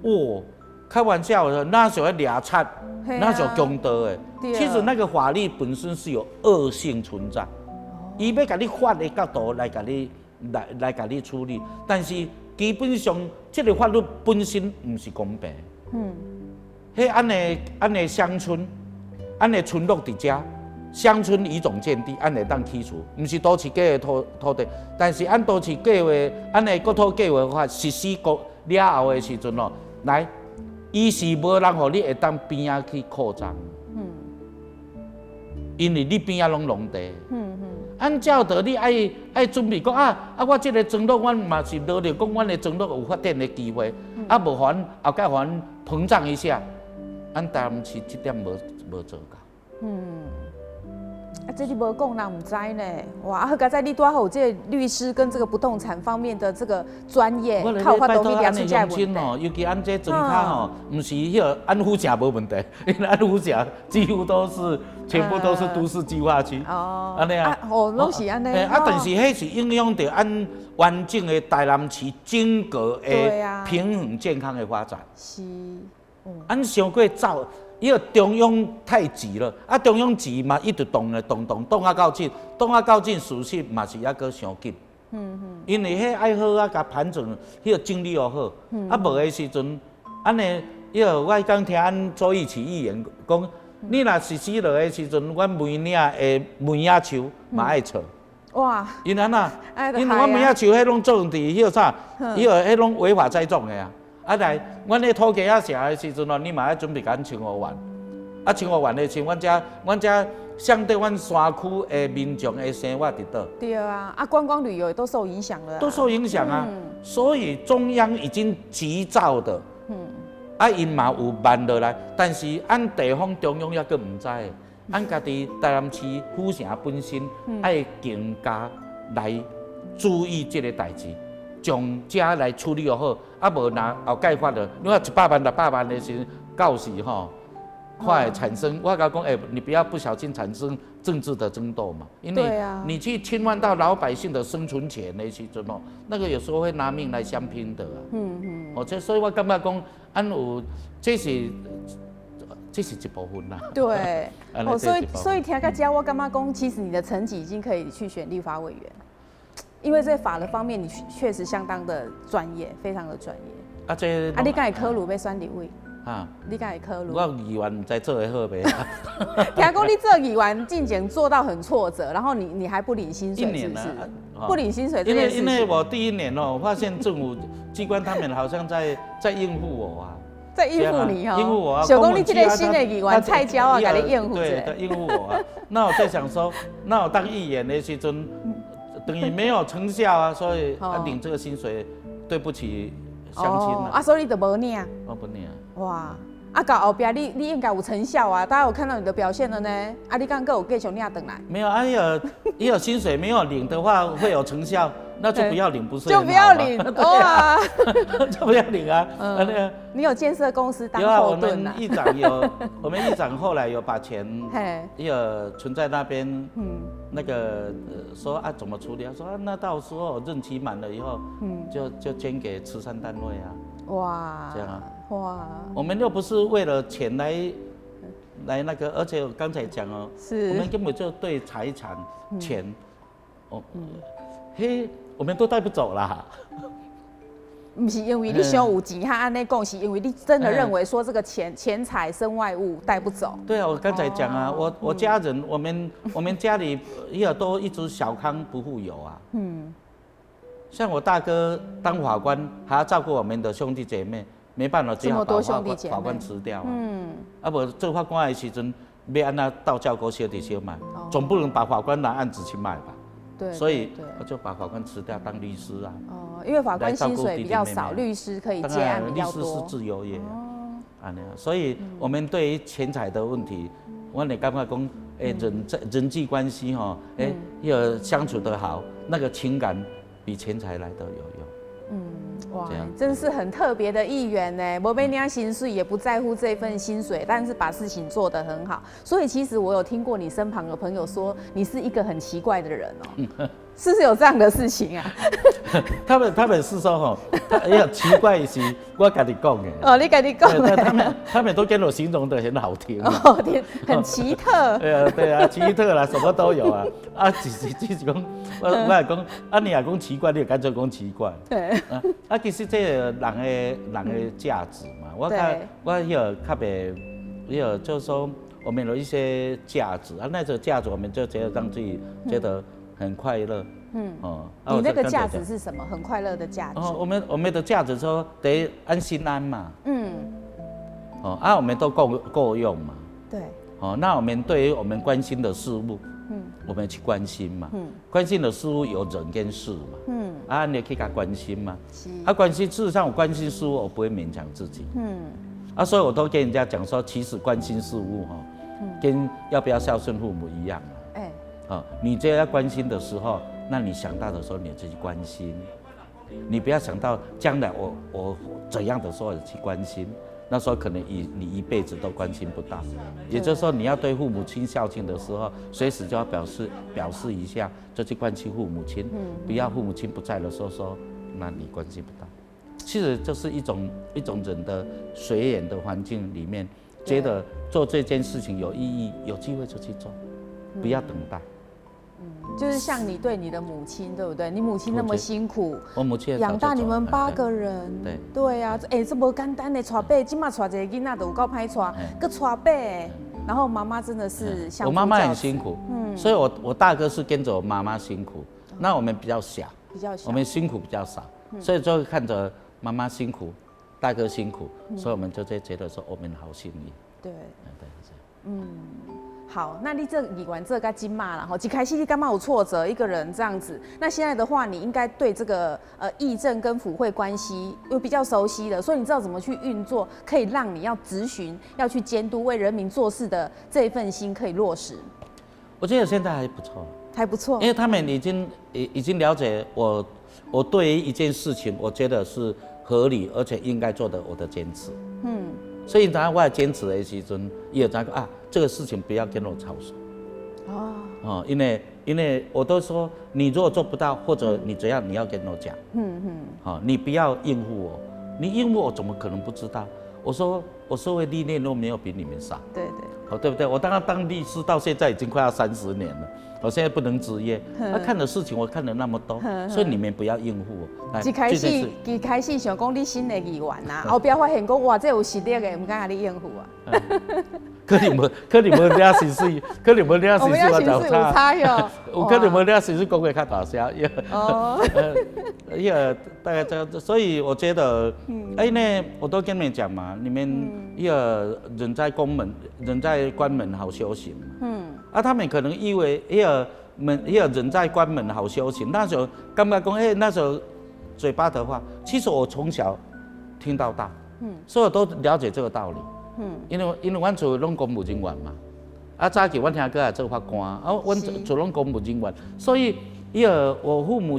哦，開玩笑的，哪像掠賊，哪像強盜的。其實那個法律本身是有惡性存在，伊欲共你法的角度來共你來共你處理，但是基本上這个法律本身毋是公平。彼按呢按呢鄉村，按呢村落佇遮，鄉村乙種建地，按會當起厝，毋是都市計畫土地，但是按都市計劃，按呢國土計劃法實施過了後的時陣哦，來，伊是無人予你會當邊仔去擴張。因為你邊仔攏農地。按照道理愛準備講啊啊！我這个村落，阮嘛是努力講，阮的村落有發展的機會，啊，無予阮後蓋予阮膨脹一下，按台南市這點無做到。啊，這你無講，人毋知呢。哇，好佳哉你拄好有這個律師跟這個不動產方面的這個專業，較有法度去掠出這個問題。吼，尤其按這莊跤吼，毋是彼個按府城無問題，因為按府城幾乎都是全部都是都市計劃區。哦，按呢啊。哦，攏是按呢。啊，但是彼是影響著按完整的台南市整個的平衡健康的發展。是。按傷過走。伊個中央太急了，啊，中央急嘛，一直動咧動動動啊到盡，動啊到盡，事實嘛是猶閣傷緊。因為彼愛好啊，共盤整，彼個整理予好，啊，無的時陣，按呢，彼個我剛聽按周玉琪議員講，你若實施落的時陣，阮梅嶺的梅仔樹嘛愛撤。哇！因為按怎？因為阮梅仔樹彼攏種佇彼個啥？彼個彼攏違法栽種的啊！啊來，阮咧土地仔寫的時陣哦，你嘛愛準備共阮清污完。啊，清污完的時，阮遮相對阮山區的民眾的生活佇佗？對啊，啊，觀光旅遊也都受影響了。都受影響啊！所以中央已經急躁的，啊，𪜶嘛有慢落來，但是按地方中央猶閣毋知，按家己台南市府城本身愛更加來注意這个代誌。將遮來處理好，啊無若後蓋發了，你看100萬、600萬的時，到時吼，看會產生，我共講，欸，你不要不小心產生政治的爭鬥嘛，因為你去侵犯到老百姓的生存權的時陣哦，那個有時候會拿命來相拼的啊。哦，這所以我感覺講，按有這是一部分啦。對，哦，所以聽到這，我感覺講，其實你的層級已經可以去選立法委員。因為在法的方面，你確實相當的專業，非常的專業。啊，這啊，你敢會考慮欲選立委？啊，你敢會考慮？我議員毋知做會好袂？聽講你做議員進前做到很挫折，然後你還不領薪水，是不是？不領薪水。因為我第一年哦，發現政府機關他們好像在應付我啊，在應付你哦，應付我啊。想講你這個新的議員菜鳥啊，共你應付。對，對，應付我啊。那我在想說，那我當議員的時陣，等於沒有成效啊，所以領這個薪水對不起鄉親啊，所以你就無領。我不領。哇！啊，到後壁你應該有成效啊，大家有看到你的表現了呢。啊，你敢閣有繼續領轉來？沒有，啊，有薪水沒有領的話會有成效，那就不要領，不是？就不要領，哇！就不要領啊。嗯，你有建設公司當後盾啊？我們議長有，我們議長後來有把錢，有存在那邊，那個說啊怎麼處理啊？說啊那到時候任期滿了以後，就捐給慈善單位啊。哇，這樣啊。哇，我們又不是為了錢來那個，而且我剛才講哦，我們根本就對財產錢，哦，嘿，我們都帶不走啦。毋是因為你想有錢，哈按呢講，是因為你真的認為說這個錢財身外物帶不走。對啊，我剛才講啊，我家人，我們家裡也都一直小康不富有啊。像我大哥當法官，還要照顧我們的兄弟姐妹，沒辦法，只好把法官辭掉。啊無做法官的時陣，欲按怎倒轎膏小弟小賣，總不能把法官拿案子去賣吧？所以我就把法官辭掉當律師啊。哦，因為法官薪水比較少，律師可以接案比較多。律師是自由業。哦。按呢，所以我們對於錢財的問題，我哋感覺講，人在人際關係吼，要相處得好，那個情感比錢財來得有用。哇，真是很特別的議員呢，無欲領薪水，也不在乎這份薪水，但是把事情做得很好。所以其實我有聽過你身旁的朋友說，你是一個很奇怪的人哦，是不是有這樣的事情啊？他們是說吼，哎呀，奇怪是我家己講的。哦，你家己講的。他們都跟我形容得很好聽。哦，很奇特。對啊，對啊，奇特啦，什麼都有啊。啊，只是講，我係講，啊，你若講奇怪，你就乾脆講奇怪。啊，其實這個人的價值嘛，我較我彼個較袂，彼個就是說，我們有一些價值啊，那個價值我們就覺得讓自己覺得很快樂。哦，你那個價值是什麼？很快樂的價值。哦，我們的價值說得安心安嘛。哦，啊，我們都夠用嘛。哦，那我們對於我們關心的事物，我們去關心嘛。關心的事物有人跟事嘛。啊，你去共關心嘛。啊，關心，事實上我關心事物，我不會勉強自己。啊，所以我都跟人家講說，其實關心事物哈，跟要不要孝順父母一樣。哎。哦，你這要關心的時候，那你想到的時候，你就去關心，你不要想到將來我怎樣的時候去關心，那時候可能你一輩子都關心不到。也就是說，你要對父母親孝敬的時候，隨時就要表示一下，就去關心父母親，不要父母親不在的時候說，那你關心不到。其實這是一種人的隨緣的環境裡面，覺得做這件事情有意義，有機會就去做，不要等待。就是像你對你的母親，對不對？你母親那麼辛苦，我母親養大你們八個人，對啊，哎，這無簡單的，帶八，這馬帶一個囡仔都有夠歹帶，閣帶八，然後媽媽真的是我媽媽很辛苦，所以我大哥是跟着我媽媽辛苦，那我們比較小，比較小，我們辛苦比較少，所以就看着媽媽辛苦，大哥辛苦，所以我們就在覺得說我們好幸運。對，這樣。好，那你這議員做到這馬啦，吼，一開始你感覺有挫折，一個人這樣子。那現在的話，你應該對這個議政跟府會關係又比較熟悉了，所以你知道怎麼去運作，可以讓你要質詢、要去監督、為人民做事的這份心可以落實。我覺得現在還不錯，還不錯，因為他們已經了解我，我對於一件事情，我覺得是合理而且應該做的，我的堅持。所以當我堅持的時陣，伊就知影啊，這個事情不要跟我吵。哦哦，因為我都說，你如果做不到，或者你怎樣，你要跟我講。好，你不要應付我，你應付我怎麼可能不知道？我說我社會歷練都沒有比你們少。好，對不對？我當律師到現在已經快要30年了，我現在不能執業，他看的事情我看了那麼多，所以你們不要應付我。一開始想講你新的議員啊，後壁發現講哇，這有實力的，毋敢共你應付啊。可能無領薪水，可能無領薪水我就差喲。有可能無領薪水講話較大聲。哦。伊個大概這樣，所以我覺得，哎，那我都跟你們講嘛，你們伊個人在宮門，人在關門好修行嘛。啊，他們可能以為伊個門，伊個人在關門好修行，那時候感覺講，哎，那時候嘴巴的話，其實我從小聽到大，所以我都了解這個道理。因為阮厝攏公務人員嘛，啊早期阮兄哥也做法官，啊阮厝攏公務人員，所以伊個我父母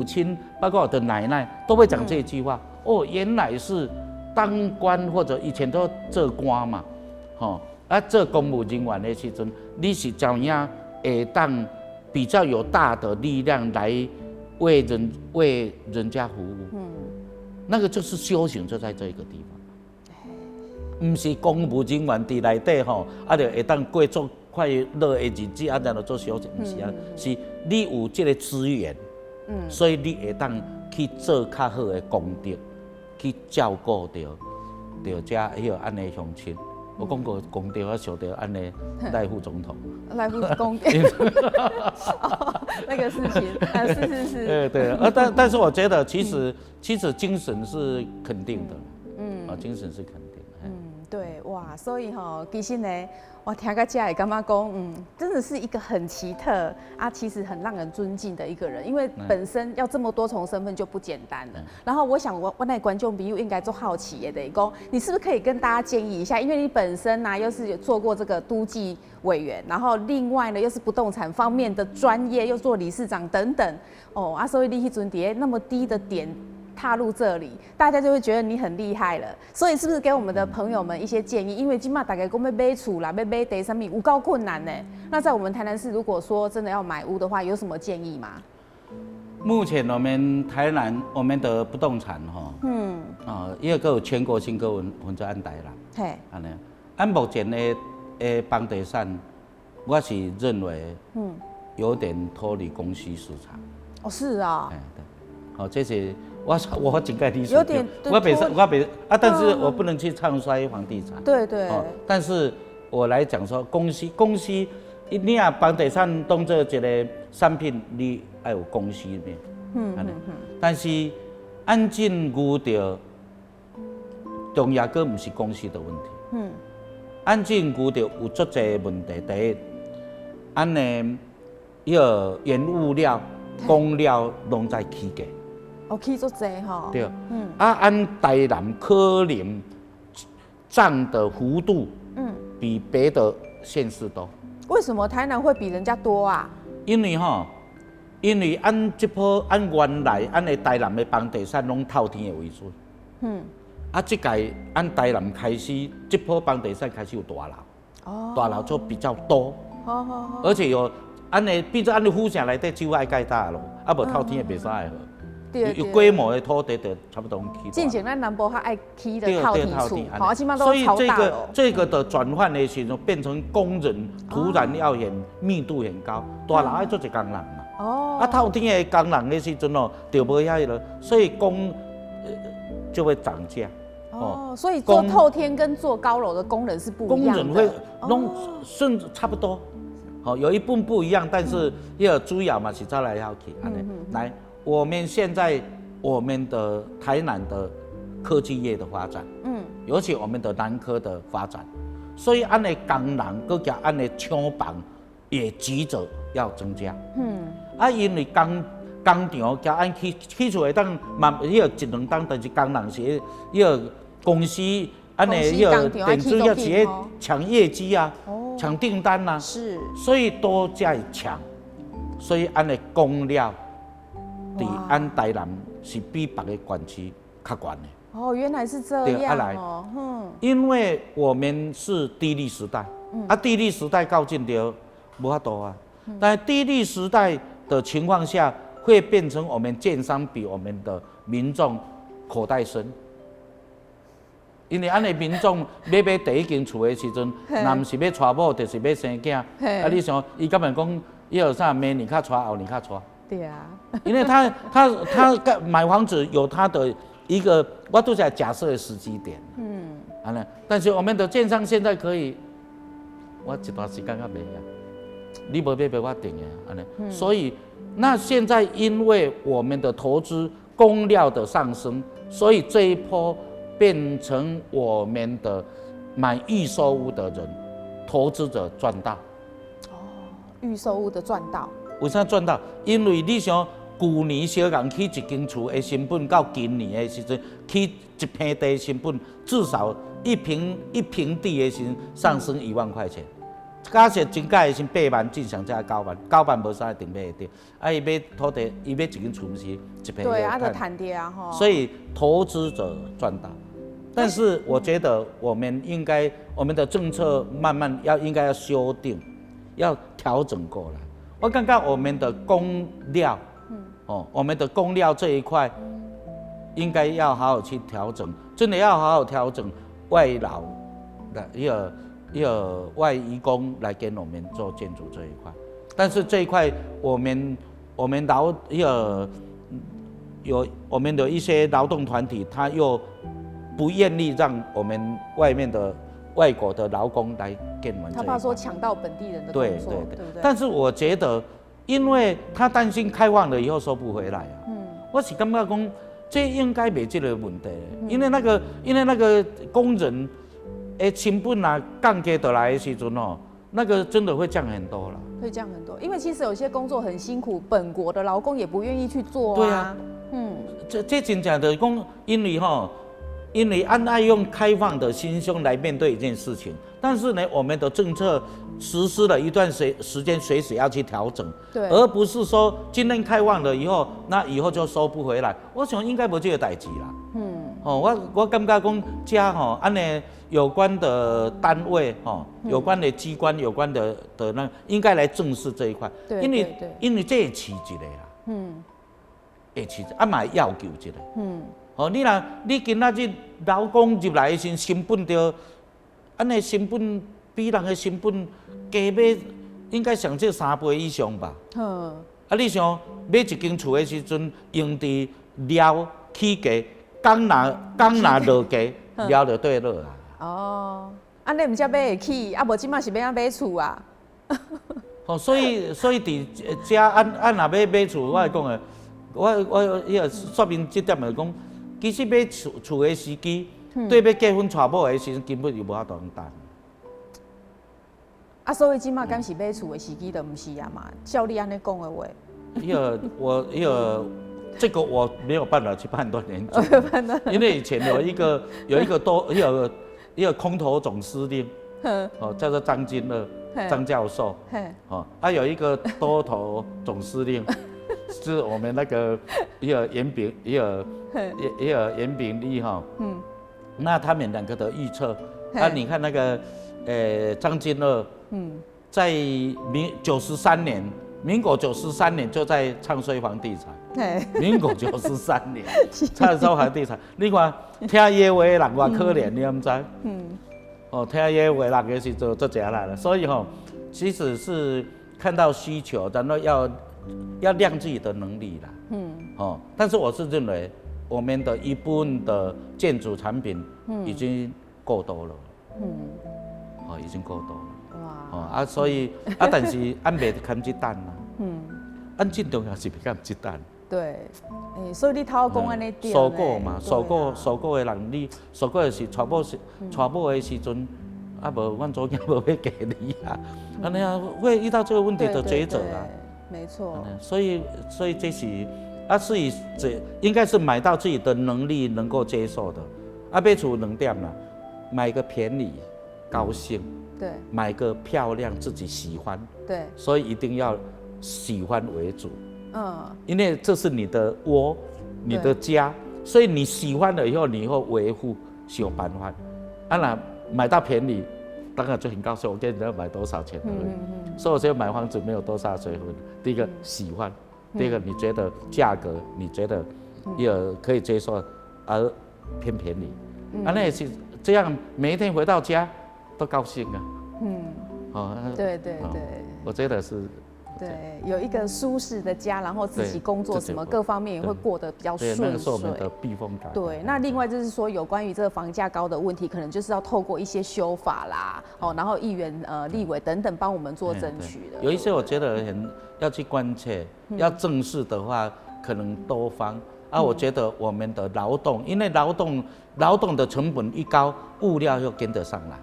親，包括我的奶奶，都會講這句話。哦，原來是當官或者以前都做官嘛，吼啊做公務人員的時陣，你是怎樣會當比較有大的力量來為人家服務？那個就是修行，就在這個地方。毋是公務人員佇內底吼，啊，就會當過足快樂的日子，啊，然後做修行，毋是啊，是你有這個資源，所以你會當去做較好的功德，去照顧著著遮彼個按呢鄉親。我講過功德，我想著按呢賴副總統。賴副功德，那個事情，啊，是是是。對對，啊，但是我覺得其實精神是肯定的，啊，精神是肯定。對，哇，所以吼，其實呢，我聽到這會感覺講，真的是一個很奇特啊，其實很讓人尊敬的一個人，因為本身要這麼多重身份就不簡單了。然後我想我那觀眾朋友應該足好奇的，講你是不是可以跟大家建議一下？因為你本身呢，又是有做過這個都計委員，然後另外呢又是不動產方面的專業，又做理事長等等，哦啊，所以你彼陣佇那麼低的點踏入這裡，大家就會覺得你很厲害了。所以是不是給我們的朋友們一些建議？因為這馬大家講欲買厝啦，欲買地啥物，有夠困難呢。那在我們台南市，如果說真的要買屋的話，有什麼建議嗎？目前我們台南我們的不動產哈，啊，一個有全國性個分做按台南，按呢，按目前的房地產，我是認為，有點脫離供需市場。哦，是啊。哎，對，好，這是。我真蓋理有點，我本身我本啊，但是我不能去唱衰房地產。但是我來講說，公司，你若房地產當做一個產品，你愛有供需面。但是按進遇著重要閣毋是供需的問題。按進遇著有足濟問題，第一，按呢，彼個原物料、工料攏在起價。哦，起足濟吼。對。啊，按台南可能漲的幅度，比別的縣市多。為什麼台南會比人家多啊？因為吼，因為按這波按原來按的台南的房地產攏透天的為主。啊，這屆按台南開始，這波房地產開始有大樓。大樓就比較多。好好好。而且有按呢，變做按呢府城內底只有愛蓋大樓，啊無透天的袂使愛好。有規模的土地就差不多起。進前咱南部較愛起的透天厝，好，這馬所以這個的轉換的時陣，變成工人突然要很密度很高，大樓愛足濟工人嘛。啊，透天的工人的時陣哦，就無遐了，所以工就會漲價。哦，所以做透天跟做高樓的工人是不一樣的。工人會攏甚至差不多，好，有一部分不一樣，但是要主要嘛是走來走去，按呢來。我們現在我們的台南的科技業的發展，尤其我們的南科的發展，所以按呢工人閣加按呢廠房也急着要增加，啊，因為工廠加按起起厝會當嘛，彼個一兩當，但是工人是彼個公司按呢彼個電子業是咧搶業績啊，搶訂單啊，所以都在搶，所以按呢工料佇按台南是比別个縣市較懸的。哦，原來是這樣哦。因為我們是低利時代，啊，低利時代到盡就無法度啊。但是低利時代的情況下，會變成我們建商比我們的民眾口袋深。因為按呢民眾欲買第一間厝的時陣，若毋是欲娶某，就是欲生囝。啊，你想，伊敢會講，伊有啥明年較娶，後年較娶？對啊，因為他買房子有他的一個，我都在假設的時機點。按呢，但是我們的建商現在可以，我一段時間較袂啊，你無買袂我定的，按呢。所以那現在因為我們的投資工料的上升，所以這一波變成我們的買預售屋的人，投資者賺到。哦，預售屋的賺到。為啥賺到？因為你想，舊年小共起一間厝的成本，到今年的時陣起一坪地的成本，至少一坪地的時陣上升1萬塊錢。假設增加的是8萬，正常才9萬，九萬無啥一定買會著。啊，伊買土地，伊買一間厝毋是一坪。對啊，就趁著啊吼。所以投資者賺到，但是我覺得我們應該，我們的政策慢慢要應該要修訂，要調整過來。我感覺我們的工料，哦，我們的工料這一塊應該要好好去調整，真的要好好調整外勞的一個外移工來給我們做建築這一塊。但是這一塊我們勞一個有我們的一些勞動團體，他又不願意讓我們外面的外國的勞工來建完。他怕說搶到本地人的工作，對不對？但是我覺得，因為他擔心開放了以後收不回來啊。我是感覺講，這應該沒這個問題，因為那個工人的成本啊降低落來的時陣哦，那個真的會降很多了。會降很多，因為其實有些工作很辛苦，本國的勞工也不願意去做啊。對啊，這真正就是講，因為吼，因為按愛用開放的心胸來面對一件事情，但是呢，我們的政策實施了一段時間，隨時要去調整，而不是說今天開放了以後，那以後就收不回來。我想應該無這個代誌啦。哦，我感覺講，遮吼，按呢有關的單位吼，有關的機關、有關的那應該來正視這一塊，因為因為這會飼一個啦，會飼啊嘛會要求一個，哦，你若你今仔日勞工入來的時陣，成本著按呢成本比人的成本加買，應該上少3倍以上吧？啊，你想買一間厝的時陣，用佇料起價，工若工若落價，料就綴落啊。哦，按呢毋才買會起，啊無這馬是欲按怎買厝啊？哦，所以佇遮按按若欲買厝，我會講的，我彼個說明這點來講，其實買厝的時機，對欲結婚娶某的時陣，根本就無法度等。啊，所以這馬敢是買厝的時機，就毋是啊嘛？照你按呢講的話，彼個我彼個這個我沒有辦法去判斷研究，因為以前有一個多一個空頭總司令，哦，叫做張金樂張教授，哦，啊有一個多頭總司令，是我們那個一個嚴炳一個嚴炳立哈，那他們兩個的預測，啊，你看那個，張金樂，在民九十三年，民國九十三年就在唱衰房地產，民國九十三年唱衰房地產，你看聽伊話的人偌可憐，你敢知？哦，聽伊話人的時陣做食力啦，所以吼，其實是看到需求，然後要量自己的能力啦。哦，但是我是認為我們的一部分的建築產品已經夠多了。哦，已經夠多了。哦啊，所以啊，但是按袂堪這等啦。按最重要是袂堪這等。對，欸，所以你頭講按呢對。鎖果嘛，鎖果鎖果的人，你鎖果的是娶某時娶某的時陣，啊無，阮祖囝無欲嫁你啊，按呢啊會遇到這個問題的抉擇啊。沒錯。所以這是啊，是以這應該是買到自己的能力能夠接受的。啊，買厝兩點啦，買個便宜高興，買個漂亮自己喜歡，所以一定要喜歡為主。因為這是你的窩，你的家，所以你喜歡了以後，你會維護是有辦法。啊，那買到便宜，當然就很高興。我跟你講買多少錢而已。所以我覺得買房子沒有多少學問。第一個喜歡，第二個你覺得價格你覺得也可以接受，而偏便宜。啊，那也是這樣，每一天回到家都高興啊。哦，我覺得是。對，有一個舒適的家，然後自己工作什麼各方面也會過得比較順遂。那個是我們的避風港。對，那另外就是說，有關於這個房價高的問題，可能就是要透過一些修法啦，哦，然後議員、立委等等幫我們做爭取的。有一些我覺得很要去關切，要正視的話，可能多方。啊，我覺得我們的勞動，因為勞動的成本一高，物料又跟得上來。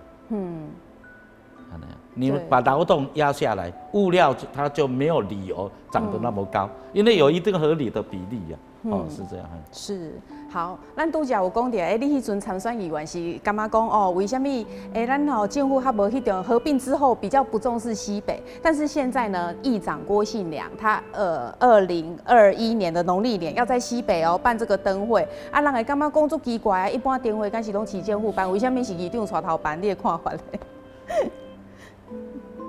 你把勞動壓下來，物料它就沒有理由漲得那麼高，因為有一定合理的比例呀。哦，是這樣。是，好，咱拄才有講著，欸，你彼陣參選議員是感覺講哦，為啥物？欸，咱吼政府較無彼種合併之後比較不重視西北，但是現在呢，議長郭信良他2021年的農曆年要在西北哦辦這個燈會，啊，人會感覺講足奇怪啊，一般燈會敢是攏市政府辦，為啥物是議長帶頭辦？你的看法咧？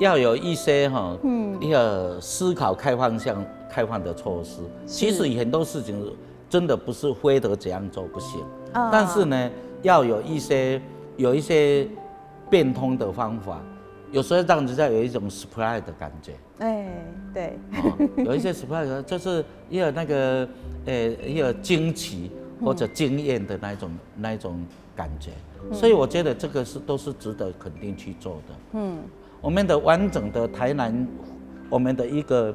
要有一些哈，一個思考開放向開放的措施。其實很多事情真的不是非得這樣做不行，但是呢，要有一些變通的方法，有時候讓人家有一種 surprise 的感覺。哎，對。有一些 surprise 就是一個那個，一個驚奇或者驚豔的那一種感覺。所以我覺得這個是都是值得肯定去做的。我們的完整的台南，我們的一個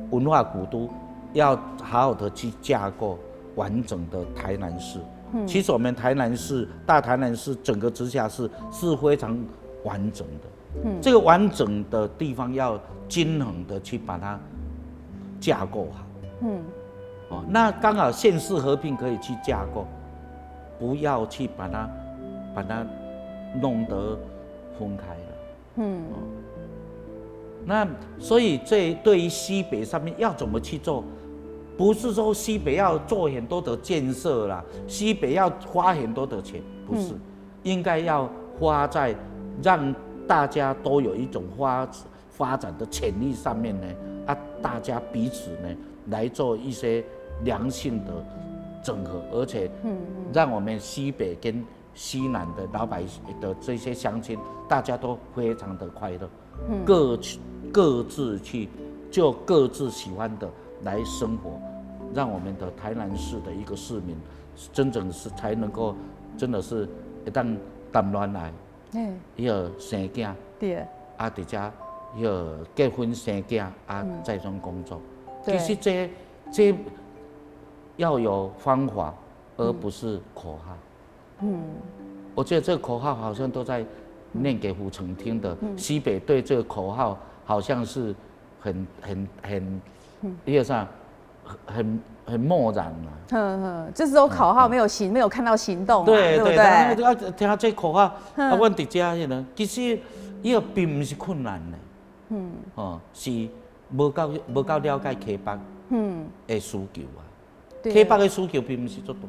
文化古都，要好好的去架構完整的台南市。其實我們台南市、大台南市整個直轄市是非常完整的。這個完整的地方要均衡的去把它架構好。哦，那剛好縣市合併可以去架構，不要去把它弄得分開了。那所以這對於西北上面要怎麼去做？不是說西北要做很多的建設啦，西北要花很多的錢，不是，應該要花在讓大家都有一種發展的潛力上面呢，啊，大家彼此呢來做一些良性的整合，而且，讓我們西北跟西南的老百姓的這些鄉親，大家都非常的快樂，各自去就各自喜歡的來生活，讓我們的台南市的一個市民，真正是才能夠，真的是會當談戀愛，伊個生囝，啊，佇遮彼個結婚生囝啊，再種工作。其實這要有方法，而不是口號。我覺得這個口號好像都在念給府城聽的。西北對這個口號好像是很很很，一個啥，很漠然嘛。呵呵，就是說口號沒有看到行動。對對對。啊，聽這口號，啊，阮佇遮彼個，其實伊個並毋是困難的。哦，是無夠了解溪北的需求啊。溪北的需求並毋是足大。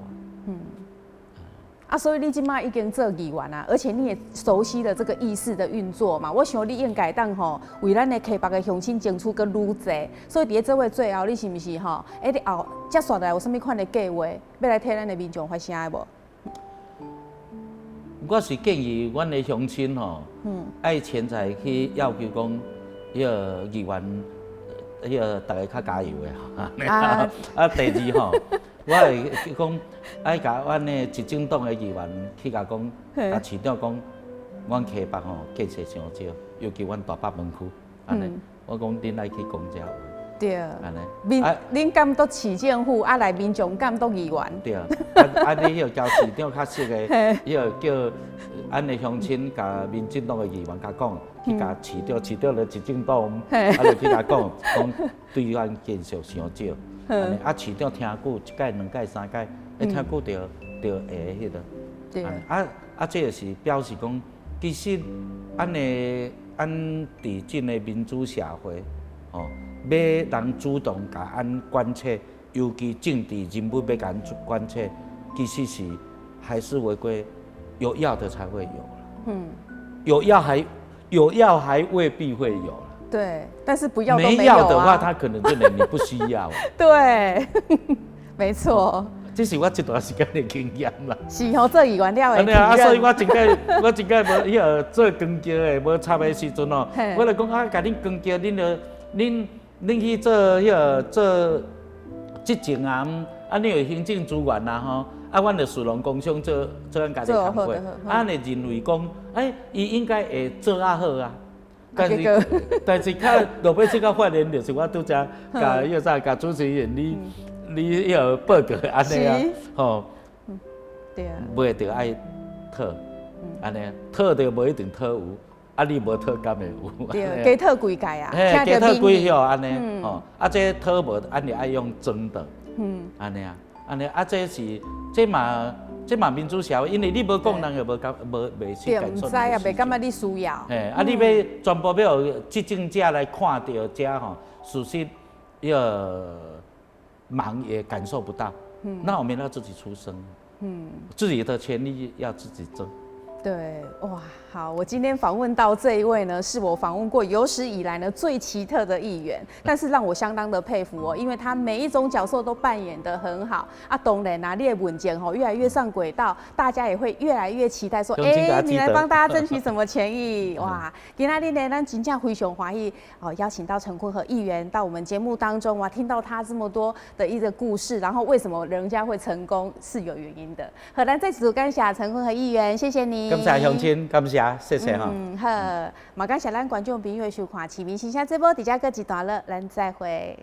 啊，所以你這馬已經做議員啊，而且你也熟悉了這個議事的運作嘛。我想你應該當吼，為咱的溪北的鄉親爭取閣愈濟。所以佇咧這位最後，你是毋是吼？欸，你後接紲來有啥物款的計劃，欲來替咱的民眾發聲的無？我是建議阮的鄉親吼，愛前來去要求講，彼個議員，彼個逐家較加油的。啊，啊，第二吼，我會講愛共阮的執政黨的議員去共講，共市長講，阮溪北吼建設傷少，尤其阮大北門區，按呢，我講恁愛去講這話。按呢。民恁監督市政府，啊來民眾監督議員。對，啊啊！你彼個交市長較熟的，彼個叫阮的鄉親共民進黨的議員共講，去共市長，市長就執政黨，啊就去共講，講對阮建設傷少。啊，市長聽久一擺、兩擺、三擺，欸，聽久就會彼個。啊啊，這個是表示講，其實按的按佇這个民主社會，吼，欲人主動共按關切，尤其政治人物欲共按關切，其實是還是回歸有要的才會有。有要還未必會有。對，但是不要沒要的話，他可能認為你不需要。對，沒錯。這是我這段時間的經驗啦。是吼，做議員了的。啊，所以我這擺無彼個做扛轎的無插的時陣哦，我就講啊，共恁扛轎，恁就恁去做彼個做執政啊，啊，恁有行政資源啊吼，啊，阮就士農工商做做咱家己工課，啊，你認為講，欸，伊應該會做較好啊。但是較落尾這個發現，就是我拄才共彼個啥，共主持人你彼個報告按呢啊，吼，對啊，袂著愛討，按呢討著無一定討有，啊你無討敢會有？對，加討幾屆啊，嘿，加討幾票按呢，吼，啊這討無，按你愛用爭的，按呢啊，按呢啊這是這嘛。這嘛民主社會，因為你無講，人就無感無袂去感受。毋知啊，袂感覺你需要。嘿，啊，你欲全部欲予執政者來看著這吼，事實，彼個忙也感受不到。那我們要自己出聲。自己的權利要自己爭。對，哇，好，我今天訪問到這一位呢，是我訪問過有史以來呢最奇特的議員，但是讓我相當的佩服哦，因為他每一種角色都扮演得很好啊。當然啊，你的文件吼越來越上軌道，大家也會越來越期待說，哎，你來幫大家爭取什麼權益？哇，今仔日呢，咱真正非常歡喜哦，邀請到陳坤和議員到我們節目當中哇，聽到他這麼多的一個故事，然後為什麼人家會成功是有原因的。好，咱再次感謝陳坤和議員，謝謝你。感謝鄉親，感謝，謝謝哈。嗯，好，嘛感謝咱觀眾朋友收看《市民心聲》節目，佇遮閣一段落，咱再會。